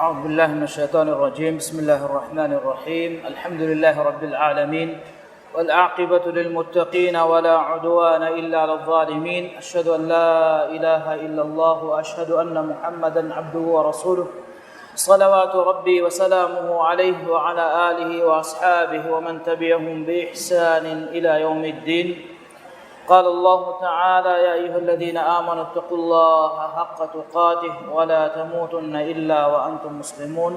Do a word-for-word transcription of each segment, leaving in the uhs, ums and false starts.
أعوذ بالله من الشيطان الرجيم. بسم الله الرحمن الرحيم. الحمد لله رب العالمين. والعاقبة للمتقين ولا عدوان إلا على الظالمين. أشهد أن لا إله إلا الله وأشهد أن محمدا عبده ورسوله. صلوات ربي وسلامه عليه وعلى آله وأصحابه ومن تبعهم بإحسان إلى يوم الدين. قال الله تعالى: يا أيها الذين آمنوا اتقوا الله حق تقاته ولا تموتن إلا وأنتم مسلمون.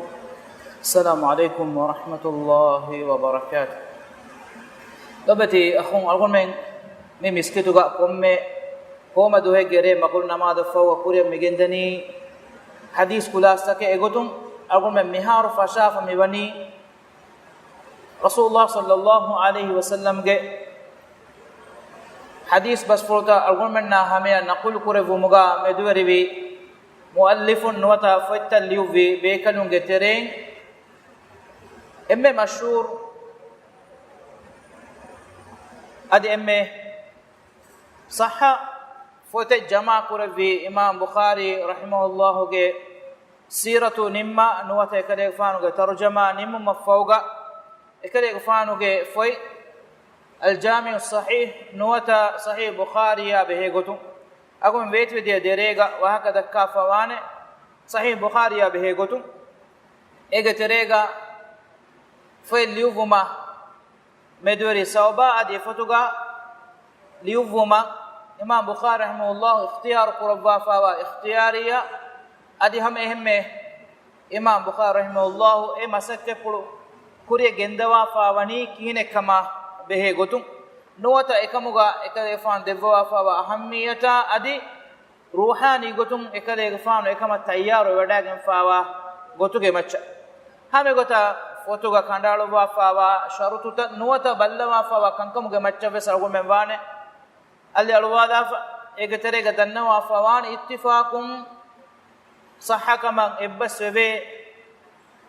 السلام عليكم ورحمة الله وبركاته. ލޮބުވެތި އަޚުން، އަޅުގަނޑުމެން މި މިސްކިތުގަ ކޮންމެ ހޯމަ ދުވަހެއްގެ ރޭ މަގުރިބު ނަމާދަށްފަހު ކުރިއަށް މިގެންދަނީ ޙަދީޘް ޚުލާޞާތަކެއް. އެގޮތުން އަޅުގަނޑުމެން މިހާރު ފަށާފަ މިވަނީ ރަސޫލުﷲ ޞައްލަﷲ ޢަލައިހި ވަސައްލަމްގެ ޙަދީޘް ބަސްފުޅުތައް އަޅުގަނޑުމެންނާ ހަމަޔަށް ނަޤުލު ކުރެއްވުމުގަ މެދުވެރިވި މުއައްލިފުން ނުވަތަ ފޮތްތައް ލިޔުއްވި ބޭކަލުންގެ ތެރެއިން އެންމެ މަޝްހޫރު އަދި އެންމެ ޞައްޙަ ފޮތެއް ޖަމާ ކުރެއްވި އިމާމް ބުޚާރީ ރަޙިމަހުﷲގެ ސީރަތު ނިންމާ ނުވަތަ އެކަލޭގެފާނުގެ ތަރުޖަމާ ނިންމުމަށްފަހުގަ، އެކަލޭގެފާނުގެ ފޮތް އަލްޖާމިޢުއްޞަޙީޙް ނުވަތަ ޞަޙީޙް ބުޚާރީއާ ބެހޭގޮތުން، އަގުމެން ވޭތުވެދިޔަ ދެރޭގަ ވާހަކަ ދައްކާފަވާނެ. ޞަޙީޙް ބުޚާރީއާ ބެހޭގޮތުން، އޭގެ ތެރޭގަ ފޮތް ލިޔުއްވުމަށް މެދުވެރި ސަބަބާ އަދި އެފޮތުގަ ލިޔުއްވުމަށް އިމާމް ބުޚާރީ ރަޙިމަހުﷲ އިޚްތިޔާރު ކުރައްވާފައިވާ އިޚްތިޔާރިއްޔާ އަދި ހަމަ އެހެންމެ އިމާމް ބުޚާރީ ރަޙިމަހުﷲ އެ މަސައްކަތްޕުޅު ކުރިއަށް ގެންދަވާފައިވަނީ ކިހިނެއްކަމާ ބެހޭ ގޮތުން ނުވަތަ އެކަމުގަ އެކަލޭގެފާނު ދެއްވަވާފައިވާ އަހައްމިއްޔަތާ އަދި ރޫޙާނީ ގޮތުން އެކަލޭގެފާނު އެކަމަށް ތައްޔާރުވެވަޑައިގެންފައިވާ ގޮތުގެ މައްޗަށް. ހަމައެގޮތަށް ފޮތުގަ ކަނޑައަޅުއްވާފައިވާ ޝަރުޠުތައް ނުވަތަ ބައްލަވާފައިވާ ކަންކަމުގެ މައްޗަށްވެސް އަޅުގަނޑުމެން ވާނެ އަލި އަޅުވާލާފަ. އޭގެ ތެރޭގަ ދަންނަވާފައިވާނެ އިއްތިފާޤުން ޞައްޙަކަމަށް އެއްބަސް ވެވޭ،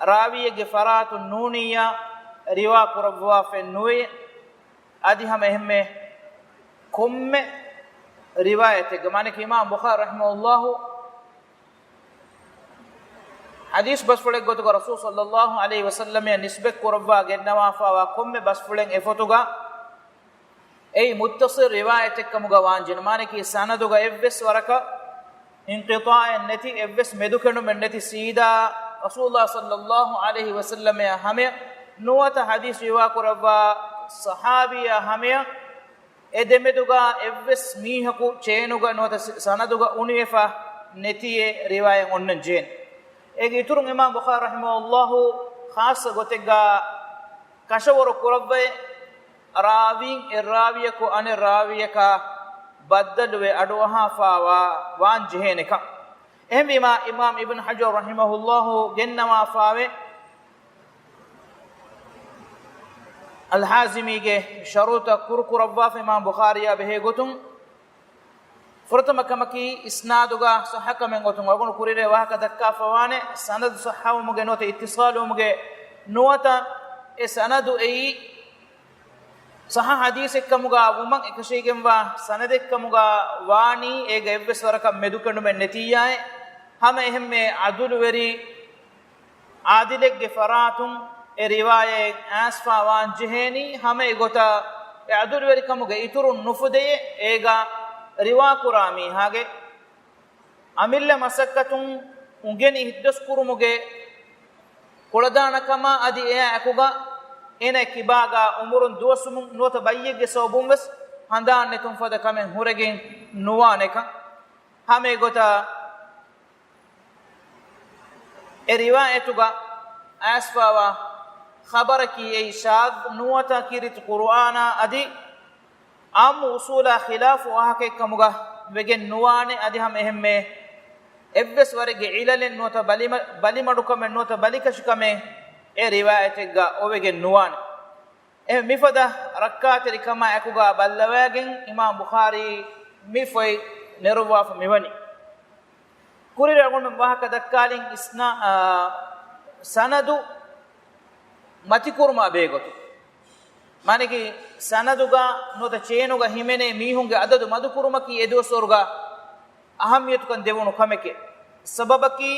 ރާވީއެއްގެ ފަރާތުން ނޫނިއްޔާ ރިވާ ކުރައްވާފައެއް ނުވޭ. އަދި ހަމަ އެހެންމެ ކޮންމެ ރިވާޔަތެއްގަ، މާނައަކީ އިމާމް ބުޚާރީ ރަޙިމަހުﷲ ޙަދީޘް ބަސްފުޅެއްގެ ގޮތުގަ ރަސޫލު ޞައްލަﷲ ޢަލައިހި ވަސައްލަމަށް ނިސްބަތް ކުރައްވާ ގެންނަވާފައިވާ ކޮންމެ ބަސްފުޅެއް އެފޮތުގަ އެއީ މުއްތަޞިލް ރިވާޔަތެއްކަމުގަ ވާންޖެހޭނެ، މާނައަކީ ސަނަދުގަ އެއްވެސް ވަރަކަށް އިންޤިޠާޢެއް ނެތި، އެއްވެސް މެދުކެނޑުމެއް ނެތި، ސީދާ ރަސޫލުﷲ ޞައްލަﷲ ޢަލައިހި ވަސައްލަމައާ ހަމަޔަށް ނުވަތަ ޙަދީޘް ރިވާ ކުރައްވާ ޞަޙާބީއާ ހަމަޔަށް އެ ދެމެދުގަ އެއްވެސް މީހަކު ޗޭނުގަ ނުވަތަ ސަ-، ސަނަދުގަ އުނިވެފަ ނެތިއޭ ރިވާޔަތް އޮންނަން ޖެހޭނެ. އޭގެ އިތުރުން އިމާމް ބުޚާރީ ރަޙިމަހުﷲ ޚާއްޞަ ގޮތެއްގަ ކަށަވަރު ކުރައްވައި، ރާވީން އެއް ރާވީއަކު އަނެއް ރާވީއަކާ ބައްދަލުވެ އަޑުއަހާފައިވާ ވާން ޖެހޭނެކަން. އެހެންވީމާ، އިމާމް އިބްނު ޙަޖަރު ރަޙިމަހުﷲ ގެންނަވާފައިވޭ، އަލްޙާޒިމީގެ ޝަރުޠުތައް ކުރު ކުރައްވާފަ އިމާމް ބުޚާރީއާ ބެހޭ ގޮތުން، ފުރަތަމަ ކަމަކީ، އިސްނާދުގަ ޞައްޙަކަމެއް ގޮތުން އަޅުގަނޑު ކުރިއަށް ވާހަކަ ދައްކާފަވާނެ، ސަނަދު ޞައްޙަވުމުގެ ނުވަތަ އިއްތިޞާލުވުމުގެ ނުވަތަ އެ ސަނަދު އެއީ ޞައްޙަ ޙަދީޘެއްކަމުގަ ވުމަށް އެކަށީގެންވާ ސަނަދެއްކަމުގަ ވާނީ، އޭގަ އެއްވެސް ވަރަކަށް މެދުކެނޑުމެއް ނެތިއްޔާއޭ. ހަމަ އެހެންމެ ޢަދުލުވެރި ޢާދިލެއްގެ ފަރާތުން އެ ރިވާޔަތް އައިސްފަ ވާން ޖެހޭނީ، ހަމަ އެގޮތަށް އެ ޢަދުލުވެރިކަމުގެ އިތުރުން ނުފުދެޔޭ، އޭގަ ރިވާކުރާ މީހާގެ އަމިއްލަ މަސައްކަތުން އުނގެނި ހިތްދަސްކުރުމުގެ ކުޅަދާނަކަމާ އަދި އެއާ އެކުގަ އޭނަ ކިބާގަ އުމުރުން ދުވަސްވުމުން ނުވަތަ ބައްޔެއްގެ ސަބަބުން ވެސް ހަނދާން ނެތުން ފަދަ ކަމެއް ހުރެގެން ނުވާނެކަން. ހަމަ އެގޮތަށް އެ ރިވާޔަތުގަ އައިސްފައިވާ ޚަބަރަކީ އެއީ ޝާޛް ނުވަތަ ކީރިތި ޤުރުއާނާ އަދި ޢާއްމު އުޞޫލާ ޚިލާފު ވާހަކައެއްކަމުގަ ވެގެން ނުވާނެ. އަދި ހަމަ އެހެންމެ އެއްވެސް ވަރެއްގެ ޢިލަލެއް ނުވަތަ ބަލިމަ-، ބަލިމަޑުކަމެއް ނުވަތަ ބަލިކަށިކަމެއް އެ ރިވާޔަތެއްގަ އޮވެގެން ނުވާނެ. އެ މިފަދަ ރައްކާތެރިކަމާ އެކުގަ ބައްލަވައިގެން އިމާމް ބުޚާރީ މި ފޮތް ނެރުއްވާފަ މިވަނީ. ކުރިއަށް އަޅުގަނޑުމެން ވާހަކަ ދައްކާލިން އިސްނާ-، އާ، ސަނަދު މަތިކުރުމާ ބެހޭގޮތުން. މާނައަކީ ސަނަދުގަ ނުވަތަ ޗޭނުގަ ހިމެނޭ މީހުންގެ އަދަދު މަދުކުރުމަކީ އެދުވަސްވަރުގަ އަހައްމިޔަތުކަން ދެވުނު ކަމެކޭ. ސަބަބަކީ،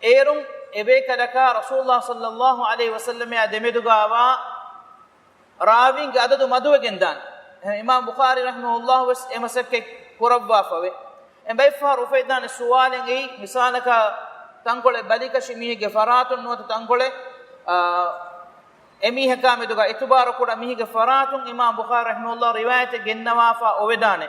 އޭރުން އެބޭކަލަކާ ރަސޫލުﷲ ޞައްލަﷲ ޢަލައިހި ވަސައްލަމާ ދެމެދުގާވާ ރާވީންގެ އަދަދު މަދުވެގެން ދާނެ. އެހެން އިމާމް ބުޚާރީ ރަޙިމަހުﷲ ވެސް އެ މަސައްކަތް ކުރައްވާފަވޭ. އެ ބައެއްފަހަރު އުފެދިދާނެ ސުވާލެއް އެއީ، މިސާލަކަށް ތަންކޮޅެއް ބަލިކަށި މީހެއްގެ ފަރާތުން ނުވަތަ ތަންކޮޅެއް، އާ، އެމީހަކާ މެދުގަ އިތުބާރު ކުޑަ މީހެއްގެ ފަރާތުން އިމާމް ބުޚާރީ ރަޙިމަހުﷲ ރިވާޔަތެއް ގެންނަވާފަ އޮވެދާނެ.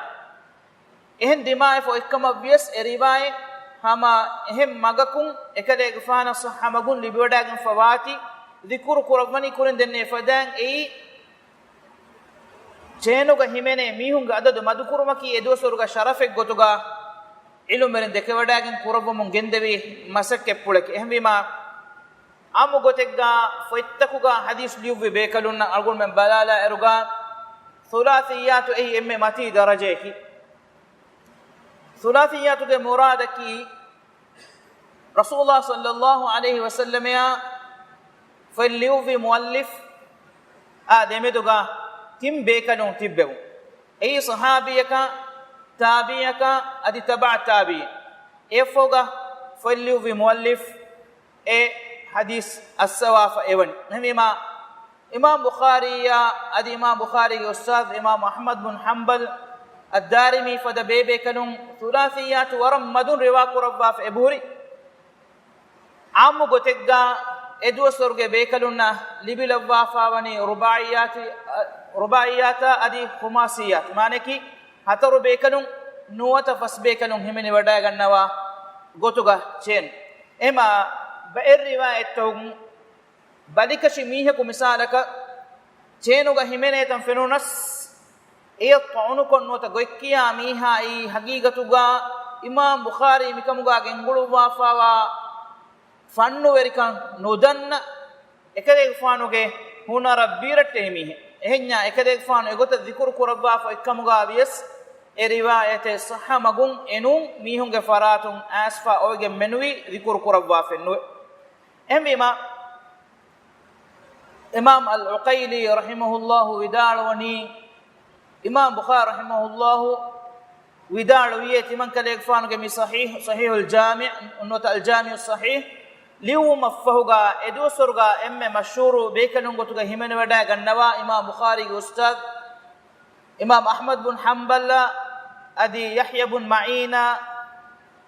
އެހެން ދިމާވެފަ އޮތްކަމަށް ވިޔަސް އެ ރިވާޔަތް ހަމަ އެހެން މަގަކުން އެކަލޭގެފާނަށް ޞައްޙަ މަގުން ލިބިވަޑައިގެންފަ ވާތީ، ޛިކުރު ކުރައްވަނީ ކުރިން ދެންނެވި ފަދައިން އެއީ، ޗޭނުގަ ހިމެނޭ މީހުންގެ އަދަދު މަދުކުރުމަކީ އެދުވަސްވަރުގެ ޝަރަފެއް ގޮތުގަ ޢިލްމުވެރިން ދެކެވަޑައިގެން ކުރައްވަމުން ގެންދެވި މަސައްކަތްޕުޅެކޭ. އެހެންވީމާ، އާއްމު ގޮތެއްގަ ފޮތްތަކުގަ ޙަދީޘް ލިޔުއްވި ބޭކަލުންނަށް އަޅުގަނޑުމެން ބަލާލާ އިރުގަ، ޘުލާޘިއްޔާތު އެއީ އެންމެ މަތީ ދަރަޖަޔަކީ. ޘުލާޘިއްޔާތުގެ މުރާދަކީ، ރަސޫލާ ޞައްލަﷲ ޢަލައިހި ވަސައްލަމައާ ފޮތް ލިޔުއްވި މުއައްލިފް އާ ދެމެދުގަ ތިން ބޭކަލުން ތިއްބެވުން. އެއީ ޞަޙާބީއަކާ، ތާބިޢީއަކާ އަދި ތަބަޢު ތާބިޢީން. އެއަށްފަހުގަ ފޮތް ލިޔުއްވި މުއައްލިފް އެ ޙަދީޘް އައްސަވާފަ އެވަނީ. އެހެންވީމާ، އިމާމް ބުޚާރީއާ އަދި އިމާމް ބުޚާރީގެ އުސްތާޛު އިމާމް އަޙްމަދު ބުން ޙަންބަލް އައްދާރިމީ ފަދަ ބޭބޭކަލުން ޘުލާޘިއްޔާތު ވަރަށް މަދުން ރިވާ ކުރައްވާފަ އެބަހުރި. ޢާއްމު ގޮތެއްގަ އެދުވަސްވަރުގެ ބޭކަލުންނަށް ލިބިލައްވާފަވަނީ ރުބާޢިއްޔާތު، ރުބާޢިއްޔާތާ އަދި ޚުމާސިއްޔާތު، މާނައަކީ ހަތަރު ބޭކަލުން ނުވަތަ ފަސް ބޭކަލުން ހިމެނިވަޑައިގަންނަވާ ގޮތުގަ ޗޭން. އެހެންމާ ބައެއް ރިވާޔަތްތަކުން ބަލިކަށި މީހަކު މިސާލަކަށް ޗޭނުގަ ހިމެނޭތަން ފެނުނަސް، އެޔަށް ޠަޢުނުކޮށް ނުވަތަ ގޮތްކިޔާ މީހާއީ ޙަޤީޤަތުގަ އިމާމް ބުޚާރީ މިކަމުގަ ގެންގުޅުއްވާފަވާ ފަންނުވެރިކަން ނުދަންނަ، އެކަލޭގެފާނުގެ ހުނަރަށް ބީރައްޓެހި މީހެއް. އެހެންޏާ އެކަލޭގެފާނު އެގޮތަށް ޛިކުރު ކުރައްވާފަ އޮތްކަމުގަ ވިޔަސް، އެ ރިވާޔަތެއް ޞައްޙަ މަގުން އެނޫން މީހުންގެ ފަރާތުން އައިސްފަ އޮވެގެން މެނުވީ ޛިކުރު ކުރައްވާފައެއް ނުވޭ. އެހެންވީމާ، އިމާމް އަލްޢުޤައިލީ ރަޙިމަހުﷲ ވިދާޅުވަނީ، އިމާމް ބުޚާރީ ރަޙިމަހުﷲ ވިދާޅުވިއޭ، ތިމަން ކަލޭގެފާނުގެ މި ޞަޙީޙު، ޞަޙީޙުލް ޖާމިޢު، ނުވަތަ އަލްޖާމިޢު ޞަޙީޙް ލިޔުއްވުމަށްފަހުގަ، އެދުވަސްވަރުގަ އެންމެ މަޝްހޫރު ބޭކަލުން ގޮތުގަ ހިމެނިވަޑައިގަންނަވާ އިމާމް ބުޚާރީގެ އުސްތާޛު އިމާމް އަޙްމަދު ބުން ޙަންބަލް އަދި ޔަޙްޔަ ބުން މަޢީން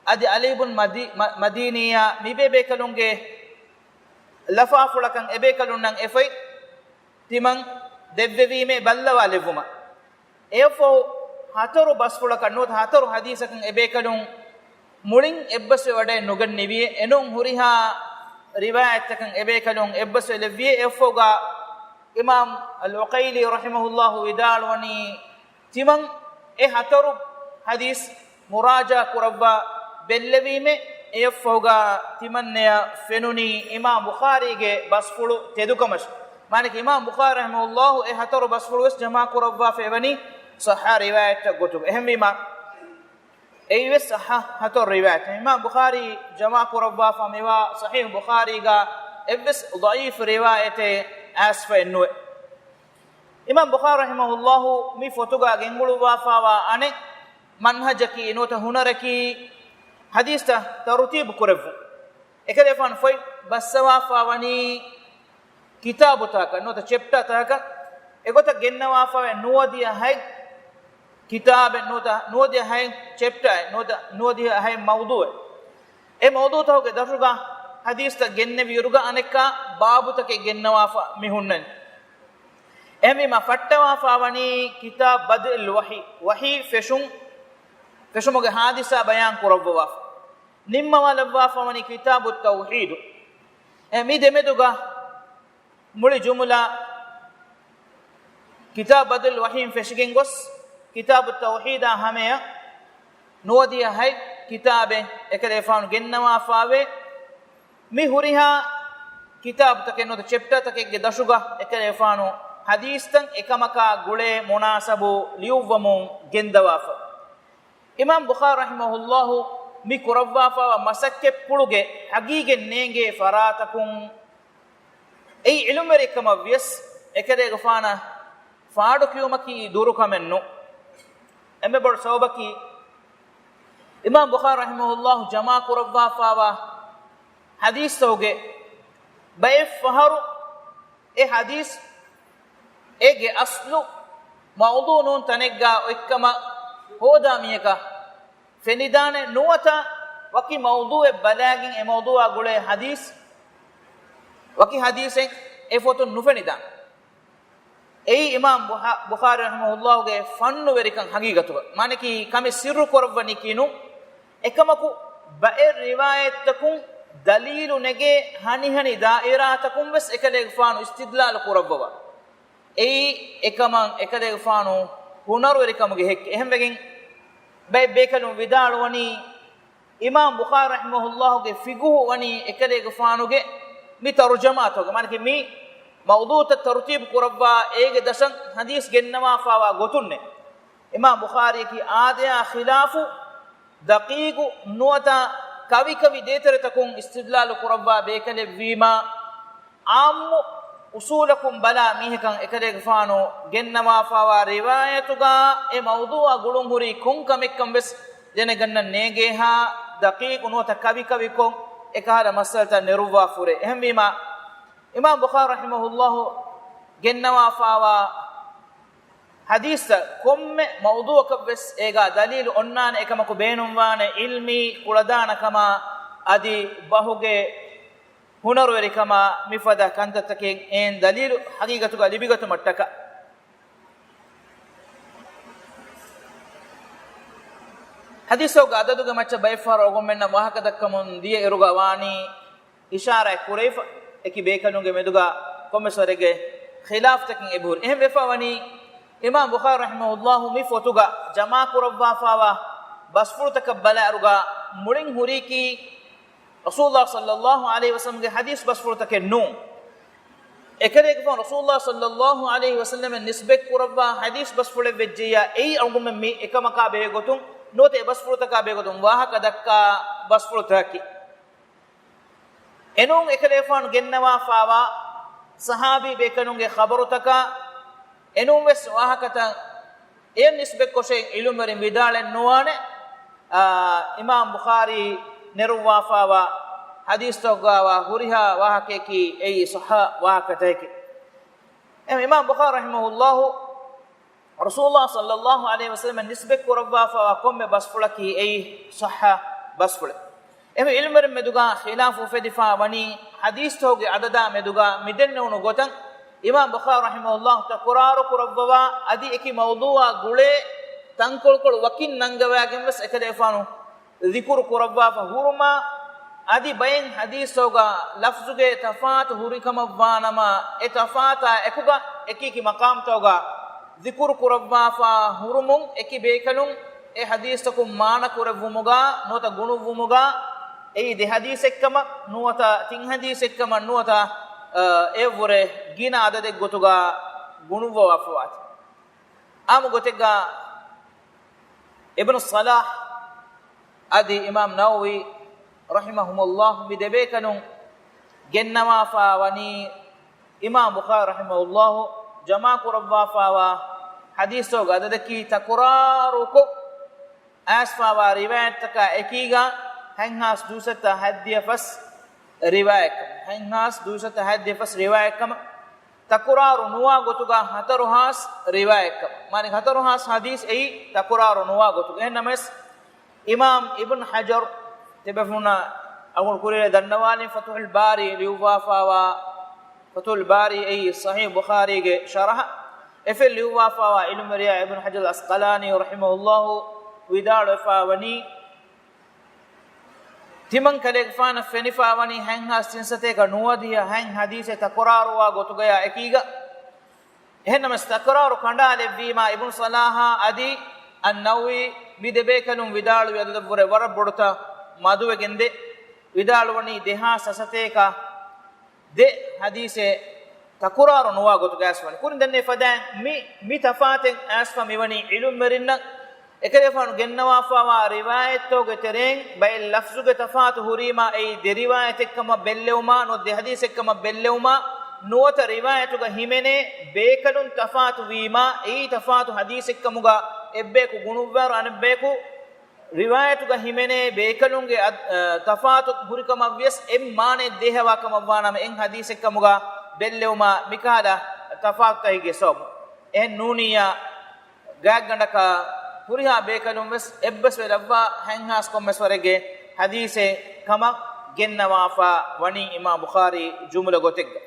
އަދި ޢަލީ ބުން މަދީ-، މަ-، މަދީނީ މި ބޭބޭކަލުންގެ ލަފާފުޅަކަށް އެބޭކަލުންނަށް އެފައި ތިމަން ދެއްވެވީމޭ ބައްލަވާލެއްވުމަށް. އެއަށްފަހު ހަތަރު ބަސްފުޅަކަށް ނުވަތަ ހަތަރު ޙަދީޘަކަށް އެބޭކަލުން މުޅިން އެއްބަސްވެ ވަޑައެއް ނުގެންނެވިއޭ. އެނޫން ހުރިހާ ރިވާޔަތްތަކަށް އެބޭކަލުން އެއްބަސްވެލެއްވިއޭ. އެއަށްފަހުގަ އިމާމް އަލްޢުޤައިލީ ރަޙިމަހުﷲ ވިދާޅުވަނީ، ތިމަން އެ ހަތަރު ޙަދީޘް މުރާޖަޢާ ކުރައްވާ ބެއްލެވީމޭ. އެއަށްފަހުގަ ތިމަންނަޔަށް ފެނުނީ އިމާމް ބުޚާރީގެ ބަސްފުޅު ތެދުކަމަށް. މާނައަކީ އިމާމް ބުޚާރީ ރަޙިމަހުﷲ އެ ހަތަރު ބަސްފުޅު ވެސް ޖަމާ ކުރައްވާފަ އެވަނީ ޞައްޙަ ރިވާޔަތްތައް ގޮތުގަ. އެހެންވީމާ، އެއީވެސް ޞައްޙަ ހަތަރު ރިވާޔަތެއް. އިމާމް ބުޚާރީ ޖަމާ ކުރައްވާފަ މިވާ ޞަޙީޙު ބުޚާރީގަ އެއްވެސް ޟަޢީފު ރިވާޔަތެއް އައިސްފައެއް ނުވޭ. އިމާމް ބުޚާރީ ރަޙިމަހުﷲ މި ފޮތުގަ ގެންގުޅުއްވާފަވާ އަނެއް މަންހަޖަކީ ނުވަތަ ހުނަރަކީ ޙަދީޘްތައް ތަރުތީބު ކުރެއްވުން. އެކަލޭގެފާނު ފޮތް ބައްސަވާފަ ވަނީ ކިތާބުތަކަށް ނުވަތަ ޗެޕްޓާ ތަކަކަށް. އެގޮތަށް ގެންނަވާފަވޭ ނުވަދިހަ ހަތް ކިތާބެއް ނުވަތަ ނުވަދިހަ ހަތް ޗެޕްޓާއެއް ނުވަތަ ނުވަދިހަ ހަތް މައުޟޫޢެއް. އެ މައުޟޫޢުތަކުގެ ދަށުގަ ޙަދީޘްތައް ގެންނެވިއިރުގަ އަނެއްކާ ބާބުތަކެއް ގެންނަވާފަ މި ހުންނަނީ. އެހެންވީމަ ފައްޓަވާފަ ވަނީ ކިތާބު ބަދްއިލް ވަޙީ، ވަޙީ ފެށުން، ފެށުމުގެ ޙާދިސާ ބަޔާން ކުރައްވަވާފަ. ނިންމަވާލައްވާފަ ވަނީ ކިތާބު ތައުޙީދު. އެ މި ދެމެދުގަ މުޅި ޖުމުލަ ކިތާބު ބަދްއިލް ވަޙީން ފެށިގެން ގޮސް، ކިތާބު ތައުޙީދާ ހަމަޔަށް ނުވަދިހަ ހަތް ކިތާބެއް އެކަލޭގެފާނު ގެންނަވާފަވޭ. މި ހުރިހާ ކިތާބުތަކެއް ނުވަތަ ޗެޕްޓާތަކެއްގެ ދަށުގަ އެކަލޭގެފާނު ޙަދީޘްތައް އެކަމަކާ ގުޅޭ މުނާސަބު ލިޔުއްވަމުން ގެންދަވާފަ. އިމާމް ބުޚާރީ ރަޙިމަހުﷲ މި ކުރައްވާފައިވާ މަސައްކަތްޕުޅުގެ ހަގީގަތް ނޭނގޭ ފަރާތަކުން އެއީ ޢިލްމުވެރިކަމަށް ވިޔަސް އެކަލޭގެފާނަށް ފާޑުކިޔުމަކީ ދުރުކަމެއް ނޫން. އެންމެ ބޮޑު ސަބަބަކީ އިމާމް ބުޚާރީ ރަޙިމަހުﷲ ޖަމާކުރައްވާފައިވާ ޙަދީޘްތަކުގެ ބައެއް ފަހަރު އެ ޙަދީޘް އޭގެ އަސްލު މައުޟޫޢު ނޫން ތަނެއްގަ އޮތްކަމަށް ހޯދާ މީހަކަށް ފެނިދާނެ. ނުވަތަ ވަކި މައުޟޫޢެއް ބަލާގެން އެ މައުޟޫޢާ ގުޅޭ ޙަދީޘް ވަކި ޙަދީޘެއް އެ ފޮތުން ނުފެނިދާނެ. އެއީ އިމާމް ބުހާ-، ބުޚާރީ ރަޙިމަހުﷲގެ ފަންނުވެރިކަން ޙަޤީޤަތުގަ. މާނައަކީ ކަމެއް ސިއްރު ކުރައްވަނީކީ ނޫން. އެކަމަކު ބައެއް ރިވާޔަތްތަކުން ދަލީލު ނެގޭ ހަނިހަނި ދާއިރާތަކުން ވެސް އެކަލޭގެފާނު އިސްތިދްލާލު ކުރައްވަވާ. އެއީ އެކަމަށް އެކަލޭގެފާނު ހުނަރުވެރިކަމުގެ ހެއްކެއް. އެހެންވެގެން ބައެއް ބޭކަލުން ވިދާޅުވަނީ، އިމާމް ބުޚާރީ ރަޙިމަހުﷲގެ ފިޤުހު ވަނީ އެކަލޭގެފާނުގެ މި ތަރުޖަމާތަކުގަ، މާނައަކީ މި މައުޟޫޢުތައް ތަރުތީބު ކުރައްވާ އޭގެ ދަށަށް ޙަދީޘް ގެންނަވާފާވާ ގޮތުންނޭ. އިމާމް ބުޚާރީއަކީ އާދަޔާ ޚިލާފު ދަޤީޤު ނުވަތަ ކަވިކަވި ދޭތެރެތަކުން އިސްތިދްލާލު ކުރައްވާ ބޭކަލެއްވީމާ، ޢާއްމު އުޞޫލަކުން ބަލާ މީހަކަށް އެކަލޭގެފާނު ގެންނަވާފާވާ ރިވާޔަތުގަ އެ މައުޟޫޢާ ގުޅުން ހުރީ ކޮން ކަމެއްކަން ވެސް ދެނެގަންނަން ނޭނގޭހާ، ދަޤީޤު ނުވަތަ ކަވިކަވިކޮށް އެކަހަލަ މައްސަލަތައް ނެރުއްވާފަ ހުރޭ. އެހެންވީމާ، އިމާމް ބުޚާރީ ރަޙިމަހުﷲ ގެންނަވާފާވާ ޙަދީޘްތައް ކޮންމެ މައުޟޫޢަކަށް ވެސް އޭގާ ދަލީލު އޮންނާނެ. އެކަމަކު ބޭނުންވާނެ ޢިލްމީ ކުޅަދާނަކަމާ އަދި ބަހުގެ ހުނަރުވެރިކަމާ މިފަދަ ކަންތައްތަކެއް އެއިން ދަލީލު ޙަޤީޤަތުގަ ލިބިގަތުމަށްޓަކާ. ޙަދީޘްތަކުގެ ޢަދަދުގެ މައްޗަށް ބައެއްފަހަރު އަޅުގަނޑުމެންނަށް ވާހަކަ ދައްކަމުން ދިޔަ އިރުގަ ވާނީ އިޝާރާތް ކުރެވިފަ، އެކި ބޭކަލުންގެ މެދުގަ ކޮންމެސް ވަރެއްގެ ޚިލާފުތަކެއް އެބަހުރި. އެހެން ވެފަ ވަނީ، އިމާމް ބުޚާރީ ރަޙިމަހުﷲ މި ފޮތުގަ ޖަމާކުރައްވާފާވާ ބަސްފުޅުތަކަށް ބަލާއިރުގަ މުޅިން ހުރީކީ، ރަސޫލުﷲ ޞައްލައްލާހު ޢަލައިހި ވަސައްލަމްގެ ޙަދީޘް ބަސްފުޅުތަކެއް ނޫން. އެކަލޭގެފާނު ރަސޫލުﷲ ޞައްލައްލާހު ޢަލައިހި ވަސައްލަމަށް ނިސްބަތް ކުރައްވާ ޙަދީޘް ބަސްފުޅެއް ވެއްޖެއްޔާ، އެއީ އަޅުގަނޑުމެން މި އެކަމަކާ ބެހޭ ގޮތުން ނުވަތަ އެ ބަސްފުޅުތަކާ ބެހޭ ގޮތުން ވާހަކަ ދައްކާ ބަސްފުޅުތަކަކީ. އެނޫން އެކަލޭފާނު ގެންނަވާފާވާ ޞަޙާބީ ބޭކަލުންގެ ޚަބަރުތަކާ، އެނޫން ވެސް ވާހަކަތައް އެޔަށް ނިސްބަތްކޮށެއް ޢިލްމުވެރިން ވިދާޅެއް ނުވާނެ. އާ، އިމާމް ބުޚާރީ ނެރުއްވާފާވާ ޙަދީޘްތަކުގައިވާ ހުރިހާ ވާހަކަޔަކީ އެއީ ޞައްޙަ ވާހަކަތަކެކޭ. އެހެން އިމާމް ބުޚާރީ ރަޙިމަހުﷲ ރަސޫލުﷲ ޞައްލައްލާހު ޢަލައިހި ވަސައްލަމަށް ނިސްބަތް ކުރައްވާފާވާ ކޮންމެ ބަސްފުޅަކީ އެއީ ޞައްޙަ ބަސްފުޅެއް. އެހެން ޢިލްމުވެރިން މެދުގަ ޚިލާފު އުފެދިފާ ވަނީ ޙަދީޘްތަކުގެ ޢަދަދާ މެދުގަ މިދެންނެވުނު ގޮތަށް އިމާމް ބުޚާރީ ރަޙިމަހުﷲ ތަކުރާރު ކުރައްވަވާ އަދި އެކި މައުޟޫޢާ ގުޅޭ ތަންކޮޅުކޮޅު ވަކިން ނަންގަވާގެން ވެސް އެކަލޭފާނު ޛިކުރު ކުރައްވާފަ ހުރުމާ، އަދި ބައެއް ޙަދީޘްތަކުގަ ލަފްޒުގެ ތަފާތު ހުރިކަމަށްވާނަމަ، އެ ތަފާތާ އެކުގަ އެކިއެކި މަޤާމްތަކުގަ ޛިކުރު ކުރައްވާފަ ހުރުމުން، އެކި ބޭކަލުން އެ ޙަދީޘްތަކުން މާނަ ކުރެއްވުމުގަ ނުވަތަ ގުނުއްވުމުގަ، އެއީ ދެ ޙަދީޘެއްކަމަށް ނުވަތަ ތިން ޙަދީޘެއްކަމަށް ނުވަތަ، އަ، އެއަށްވުރެ ގިނަ ޢަދަދެއްގޮތުގަ ގުނުއްވަވާފަވާތީ. އާއްމު ގޮތެއްގަ އިބްނު ޞަލާޙް އަދި އިމާމް ނަވަވީ ރަޙިމަހުމުﷲ މި ދެބޭކަލުން ގެންނަވާފާ ވަނީ އިމާމް ބުޚާރީ ރަޙިމަހުﷲ ޖަމާކުރައްވާފާވާ ޙަދީޘްތަކުގެ ޢަދަދަކީ ތަކުރާރުކޮށް އައިސްފާވާ ރިވާޔަތްތަކާ އެކީގަ ހަތްހާސް ދުއިސައްތަ ހަތްދިހަ ފަސް ރިވާޔަތްކަމަށް، ހަތްހާސް ދުއިސައްތަ ހަތްދިހަ ފަސް ރިވާޔަތްކަމަށް، ތަކުރާރު ނުވާ ގޮތުގަ ހަތަރުހާސް ރިވާޔަތްކަމަށް. މާނައަކީ ހަތަރުހާސް ޙަދީޘް އެއީ ތަކުރާރު ނުވާ ގޮތުގަ. އެހެންނަމަވެސް، އިމާމް އިބްނު ޙަޖަރު ތިބޭފުޅުންނަށް އަޅުގަނޑު ކުރިއަރައި ދަންނަވާލިން، ފަތުޙުލް ބާރީ ލިޔުއްވާފާވާ، ފަތުޙުލް ބާރީ އެއީ ޞަޙީޙު ބުޚާރީގެ ޝަރަޙަ. އެފެން ލިޔުއްވާފާވާ ޢިލްމުވެރިޔާ އިބްނު ޙަޖަރު އަސްޤަލާނީ ރަޙިމަހުﷲ ވިދާޅުވެފާވަނީ، ތިމަން ކަލޭގެފާނަށް ފެނިފާވަނީ ހަތްހާސް ތިންސަތޭކަ ނުވަދިހަ ހަތް ޙަދީޘެއް ތަކުރާރުވާ ގޮތުގަޔާ އެކީގަ. އެހެންނަމަވެސް، ތަކުރާރު ކަނޑާލެއްވީމާ، އިބްނު ޞަލާޙާ އަދި އައްނަވަވީ މި ދެބޭކަލުން ވިދާޅުވި ޢަދަދަށްވުރެ ވަރަށް ބޮޑުތައް މަދުވެގެންދޭ. ވިދާޅުވަނީ ދެހާސް ސަތޭކަ ދެ ޙަދީޘެއް ތަކުރާރު ނުވާ ގޮތުގަ އައިސްފަ ވަނީ. ކުރިން ދެންނެވި ފަދައިން މި، މި ތަފާތެއް އައިސްފަ މިވަނީ ޢިލްމުވެރިންނަށް އެކަލޭފާނު ގެންނަވާފާވާ ރިވާޔަތްތަކުގެ ތެރެއިން ބައެއް ލަފްޒުގެ ތަފާތު ހުރީމާ، އެއީ ދެ ރިވާޔަތެއްކަމަށް ބެއްލެވުމާ، ނުވަތަ ދެ ޙަދީޘެއްކަމަށް ބެއްލެވުމާ، ނުވަތަ ރިވާޔަތުގަ ހިމެނޭ ބޭކަލުން ތަފާތު ވީމާ، އެއީ ތަފާތު ޙަދީޘެއްކަމުގަ އެއްބަޔަކު ގުނުއްވާއިރު އަނެއްބަޔަކު ރިވާޔަތުގަ ހިމެނޭ ބޭކަލުންގެ އަދް-، އަ، ތަފާތު ހުރިކަމަށްވިޔަސް އެއް މާނައެއް ދޭހަވާ ކަމަށްވާނަމަ އެއް ޙަދީޘެއްކަމުގަ ބެއްލެވުމާ މިކަހަލަ ތަފާތުތަކެއްގެ ސަބަބުން. އެހެން ނޫނިއްޔާ ގާތްގަނޑަކަށް ހުރިހާ ބޭކަލުންވެސް އެއްބަސްވެލައްވާ ހަތްހާސް ކޮންމެސް ވަރެއްގެ ޙަދީޘެއް ކަމަށް ގެންނަވާފަ ވަނީ އިމާމް ބުޚާރީ ޖުމުލަ ގޮތެއްގަ.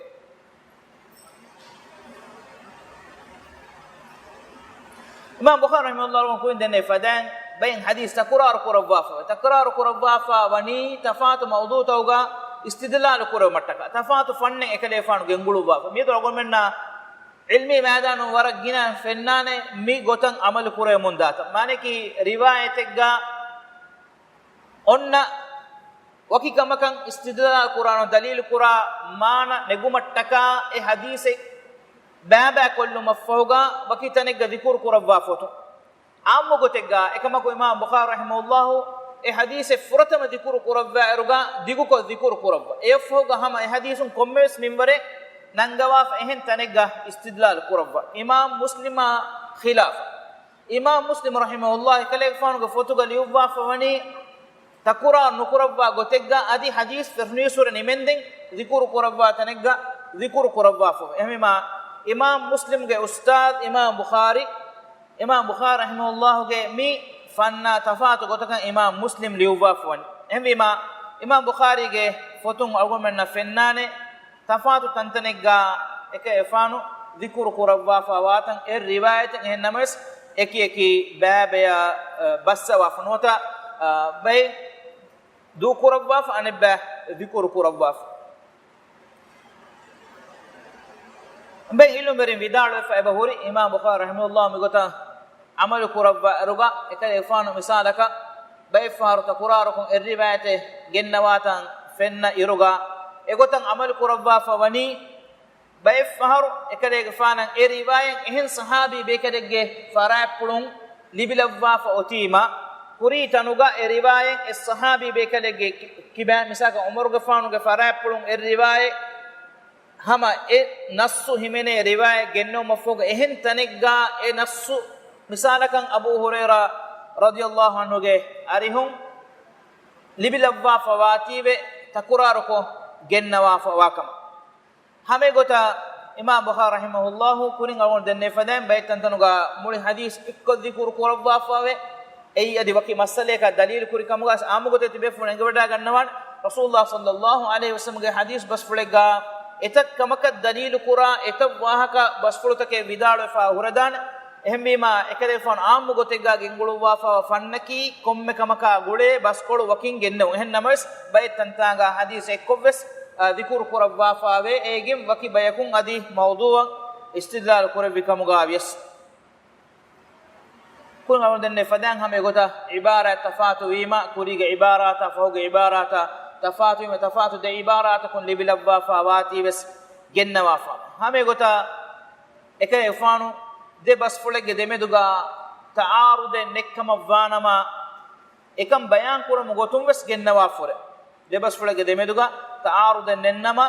އިމާމް ބުޚާރީ ރަޙިމަހުﷲ ކުރިން ދެންނެވި ފަދައިން ބައެއް ޙަދީޘް ތަކުރާރު ކުރައްވާފަ، ތަކުރާރު ކުރައްވާފަ ވަނީ ތަފާތު މައުޟޫޢުތަކުގަ އިސްތިދްލާލު ކުރެވުމަށްޓަކާ، ތަފާތު ފަންނެއް އެކަލޭގެފާނު ގެންގުޅުއްވާފަ. މިއަދު އަޅުގަނޑުމެންނަށް ޢިލްމީ މައިދާނުން ވަރަށް ގިނަ ފެންނާނެ މި ގޮތަށް ޢަމަލު ކުރެވެމުން ދާތަން. މާނައަކީ ރިވާޔަތެއްގަ އޮންނަ ވަކި ކަމަކަށް އިސްތިދްލާލު ކުރާނަން، ދަލީލު ކުރާ މާނަ ނެގުމަށްޓަކާ އެ ޙަދީޘެއް ބައިބައި ކޮށްލުމަށްފަހުގަ ވަކި ތަނެއްގަ ޛިކުރު ކުރައްވާ ފޮތުން. ޢާއްމު ގޮތެއްގަ އެކަމަކު އިމާމް ބުޚާރީ ރަޙިމަހުﷲ އެ ޙަދީޘެއް ފުރަތަމަ ޛިކުރު ކުރައްވާއިރުގަ ދިގުކޮށް ޛިކުރު ކުރައްވާ. އެއަށްފަހުގަ ހަމަ އެ ޙަދީޘުން ކޮންމެވެސް މިންވަރެއް ނަންގަވާފަ އެހެން ތަނެއްގަ އިސްތިދްލާލު ކުރައްވާ. އިމާމް މުސްލިމާ ޚިލާފަށް. އިމާމް މުސްލިމް ރަޙިމަހުﷲ އެކަލޭގެފާނުގެ ފޮތުގަ ލިޔުއްވާފަ ވަނީ، ތަކުރާރު ނުކުރައްވާ ގޮތެއްގަ އަދި ޙަދީޘް ފެށުނީސްވުރެ ނިމެންދެން ޛިކުރު ކުރައްވާ ތަނެއްގަ ޛިކުރު ކުރައްވާފަ. އެހެންވީމާ، އިމާމް މުސްލިމްގެ އުސްތާޛް އިމާމް ބުޚާރީ، އިމާމް ބުޚާރީ ރަޙިމަހުﷲގެ މި ފަންނާ ތަފާތު ގޮތަކަށް އިމާމް މުސްލިމް ލިޔުއްވާފަ ވަނީ. އެހެންވީމާ، އިމާމް ބުޚާރީގެ ފޮތުން އަޅުގަނޑުމެންނަށް ފެންނާނެ، ތަފާތު ތަންތަނެއްގަ އެކަލޭގެފާނު ޛިކުރު ކުރައްވާފަ ވާތަން އެއް ރިވާޔަތެއް. އެހެން ނަމަވެސް، އެކި އެކި ބައިބަޔަށް، އަ، ބައްސަވާފަ ނުވަތަ، އަ، ބައެއް ދޫކުރައްވާފަ، އަނެއްބައި ޛިކުރު ކުރައްވާފަ. ބައެއް ޢިލްމުވެރިން ވިދާޅުވެފަ އެބަ ހުރި، އިމާމް ބުޚާރީ ރަޙިމަހުﷲ މިގޮތަށް ޢަމަލު ކުރައްވާއިރުގަ، އެކަލޭގެފާނު މިސާލަކަށް ބައެއްފަހަރު ތަކުރާރުކޮށް އެއް ރިވާޔަތެއް ގެންނަވާތަން ފެންނަ އިރުގަ، އެގޮތަށް ޢަމަލު ކުރައްވާފަ ވަނީ، ބައެއްފަހަރު އެކަލޭގެފާނަށް އެ ރިވާޔަތް އެހެން ޞަޙާބީ ބޭކަލެއްގެ ފަރާތްޕުޅުން ލިބިލައްވާފަ އޮތީމަ، ކުރީ ތަނުގަ އެ ރިވާޔަތް އެއް ޞަޙާބީ ބޭކަލެއްގެ ކި-، ކިބައިން، މިސާލަކަށް ޢުމަރުގެފާނުގެ ފަރާތްޕުޅުން އެއް ރިވާޔަތް ހަމަ އެ ނައްޞު ހިމެނޭ ރިވާޔަތް ގެންނެވުމަށްފަހުގަ އެހެން ތަނެއްގަ އެ ނައްޞު، މިސާލަކަށް އަބޫ ހުރައިރާ ރަޟިޔަﷲ ޢަންހުގެ އަރިހުން ލިބިލައްވާފަ ވާތީވެ ތަކުރާރުކޮށް ގެންނަވާފަ ވާކަމަށް. ހަމައެގޮތަށް އިމާމް ބުޚާރީ ރަޙިމަހުﷲ ކުރިން އަޅުގަނޑު ދެންނެވި ފަދައިން ބައެއް ތަންތަނުގަ މުޅި ޙަދީޘް އެއްކޮށް ޛިކުރު ކުރައްވާފަވޭ. އެއީ އަދި ވަކި މައްސަލައަކަށް ދަލީލު ކުރި ކަމުގަ އާއްމު ގޮތެއް ތިބޭފުޅުން އެނގިވަޑައިގަންނަވާނެ. ރަސޫލުﷲ ޞައްލަﷲ ޢަލައިހި ވަސައްލަމްގެ ޙަދީޘް ބަސްފުޅެއްގަ އެތައް ކަމަކަށް ދަލީލު ކުރާ އެތައް ވާހަކަ ބަސްފުޅުތަކެއް ވިދާޅުވެފަ ހުރެދާނެ. އެހެންވީމާ، އެކަލޭގެފާނު އާއްމު ގޮތެއްގަ ގެންގުޅުއްވާފަވާ ފަންނަކީ ކޮންމެ ކަމަކާ ގުޅޭ ބަސްކޮޅު ވަކިން ގެންނެވުން. އެހެން ނަމަވެސް، ބައެއް ތަންތާނގަ ޙަދީޘް އެއްކޮށްވެސް، އާ، ޛިކުރު ކުރައްވާފަވޭ. އޭގެން ވަކި ބަޔަކުން އަދި މައުޟޫޢަށް އިސްތިދްލާލު ކުރެއްވި ކަމުގަ ވިޔަސް. ކުރިން އަޅުގަނޑު ދެންނެވި ފަދައިން ހަމަ އެގޮތަށް ޢިބާރާތް ތަފާތު ވީމަ، ކުރީގެ ޢިބާރާތާ ފަހުގެ ޢިބާރާތާ ތަފާތު ވީމަ، ތަފާތު ދެ ޢިބާރާތަކުން ލިބިލައްވާފަ ވާތީވެސް ގެންނަވާފަ. ހަމަ އެގޮތަށް އެކަލޭގެފާނު ދެ ބަސްފުޅެއްގެ ދެމެދުގަ ތަޢާރުޟެއް ނެތްކަމަށްވާނަމަ، އެކަން ބަޔާން ކުރުމުގެ ގޮތުން ވެސް ގެންނަވާފަ ހުރޭ. ދެ ބަސްފުޅެއްގެ ދެމެދުގަ ތަޢާރުޟެއް ނެތްނަމަ،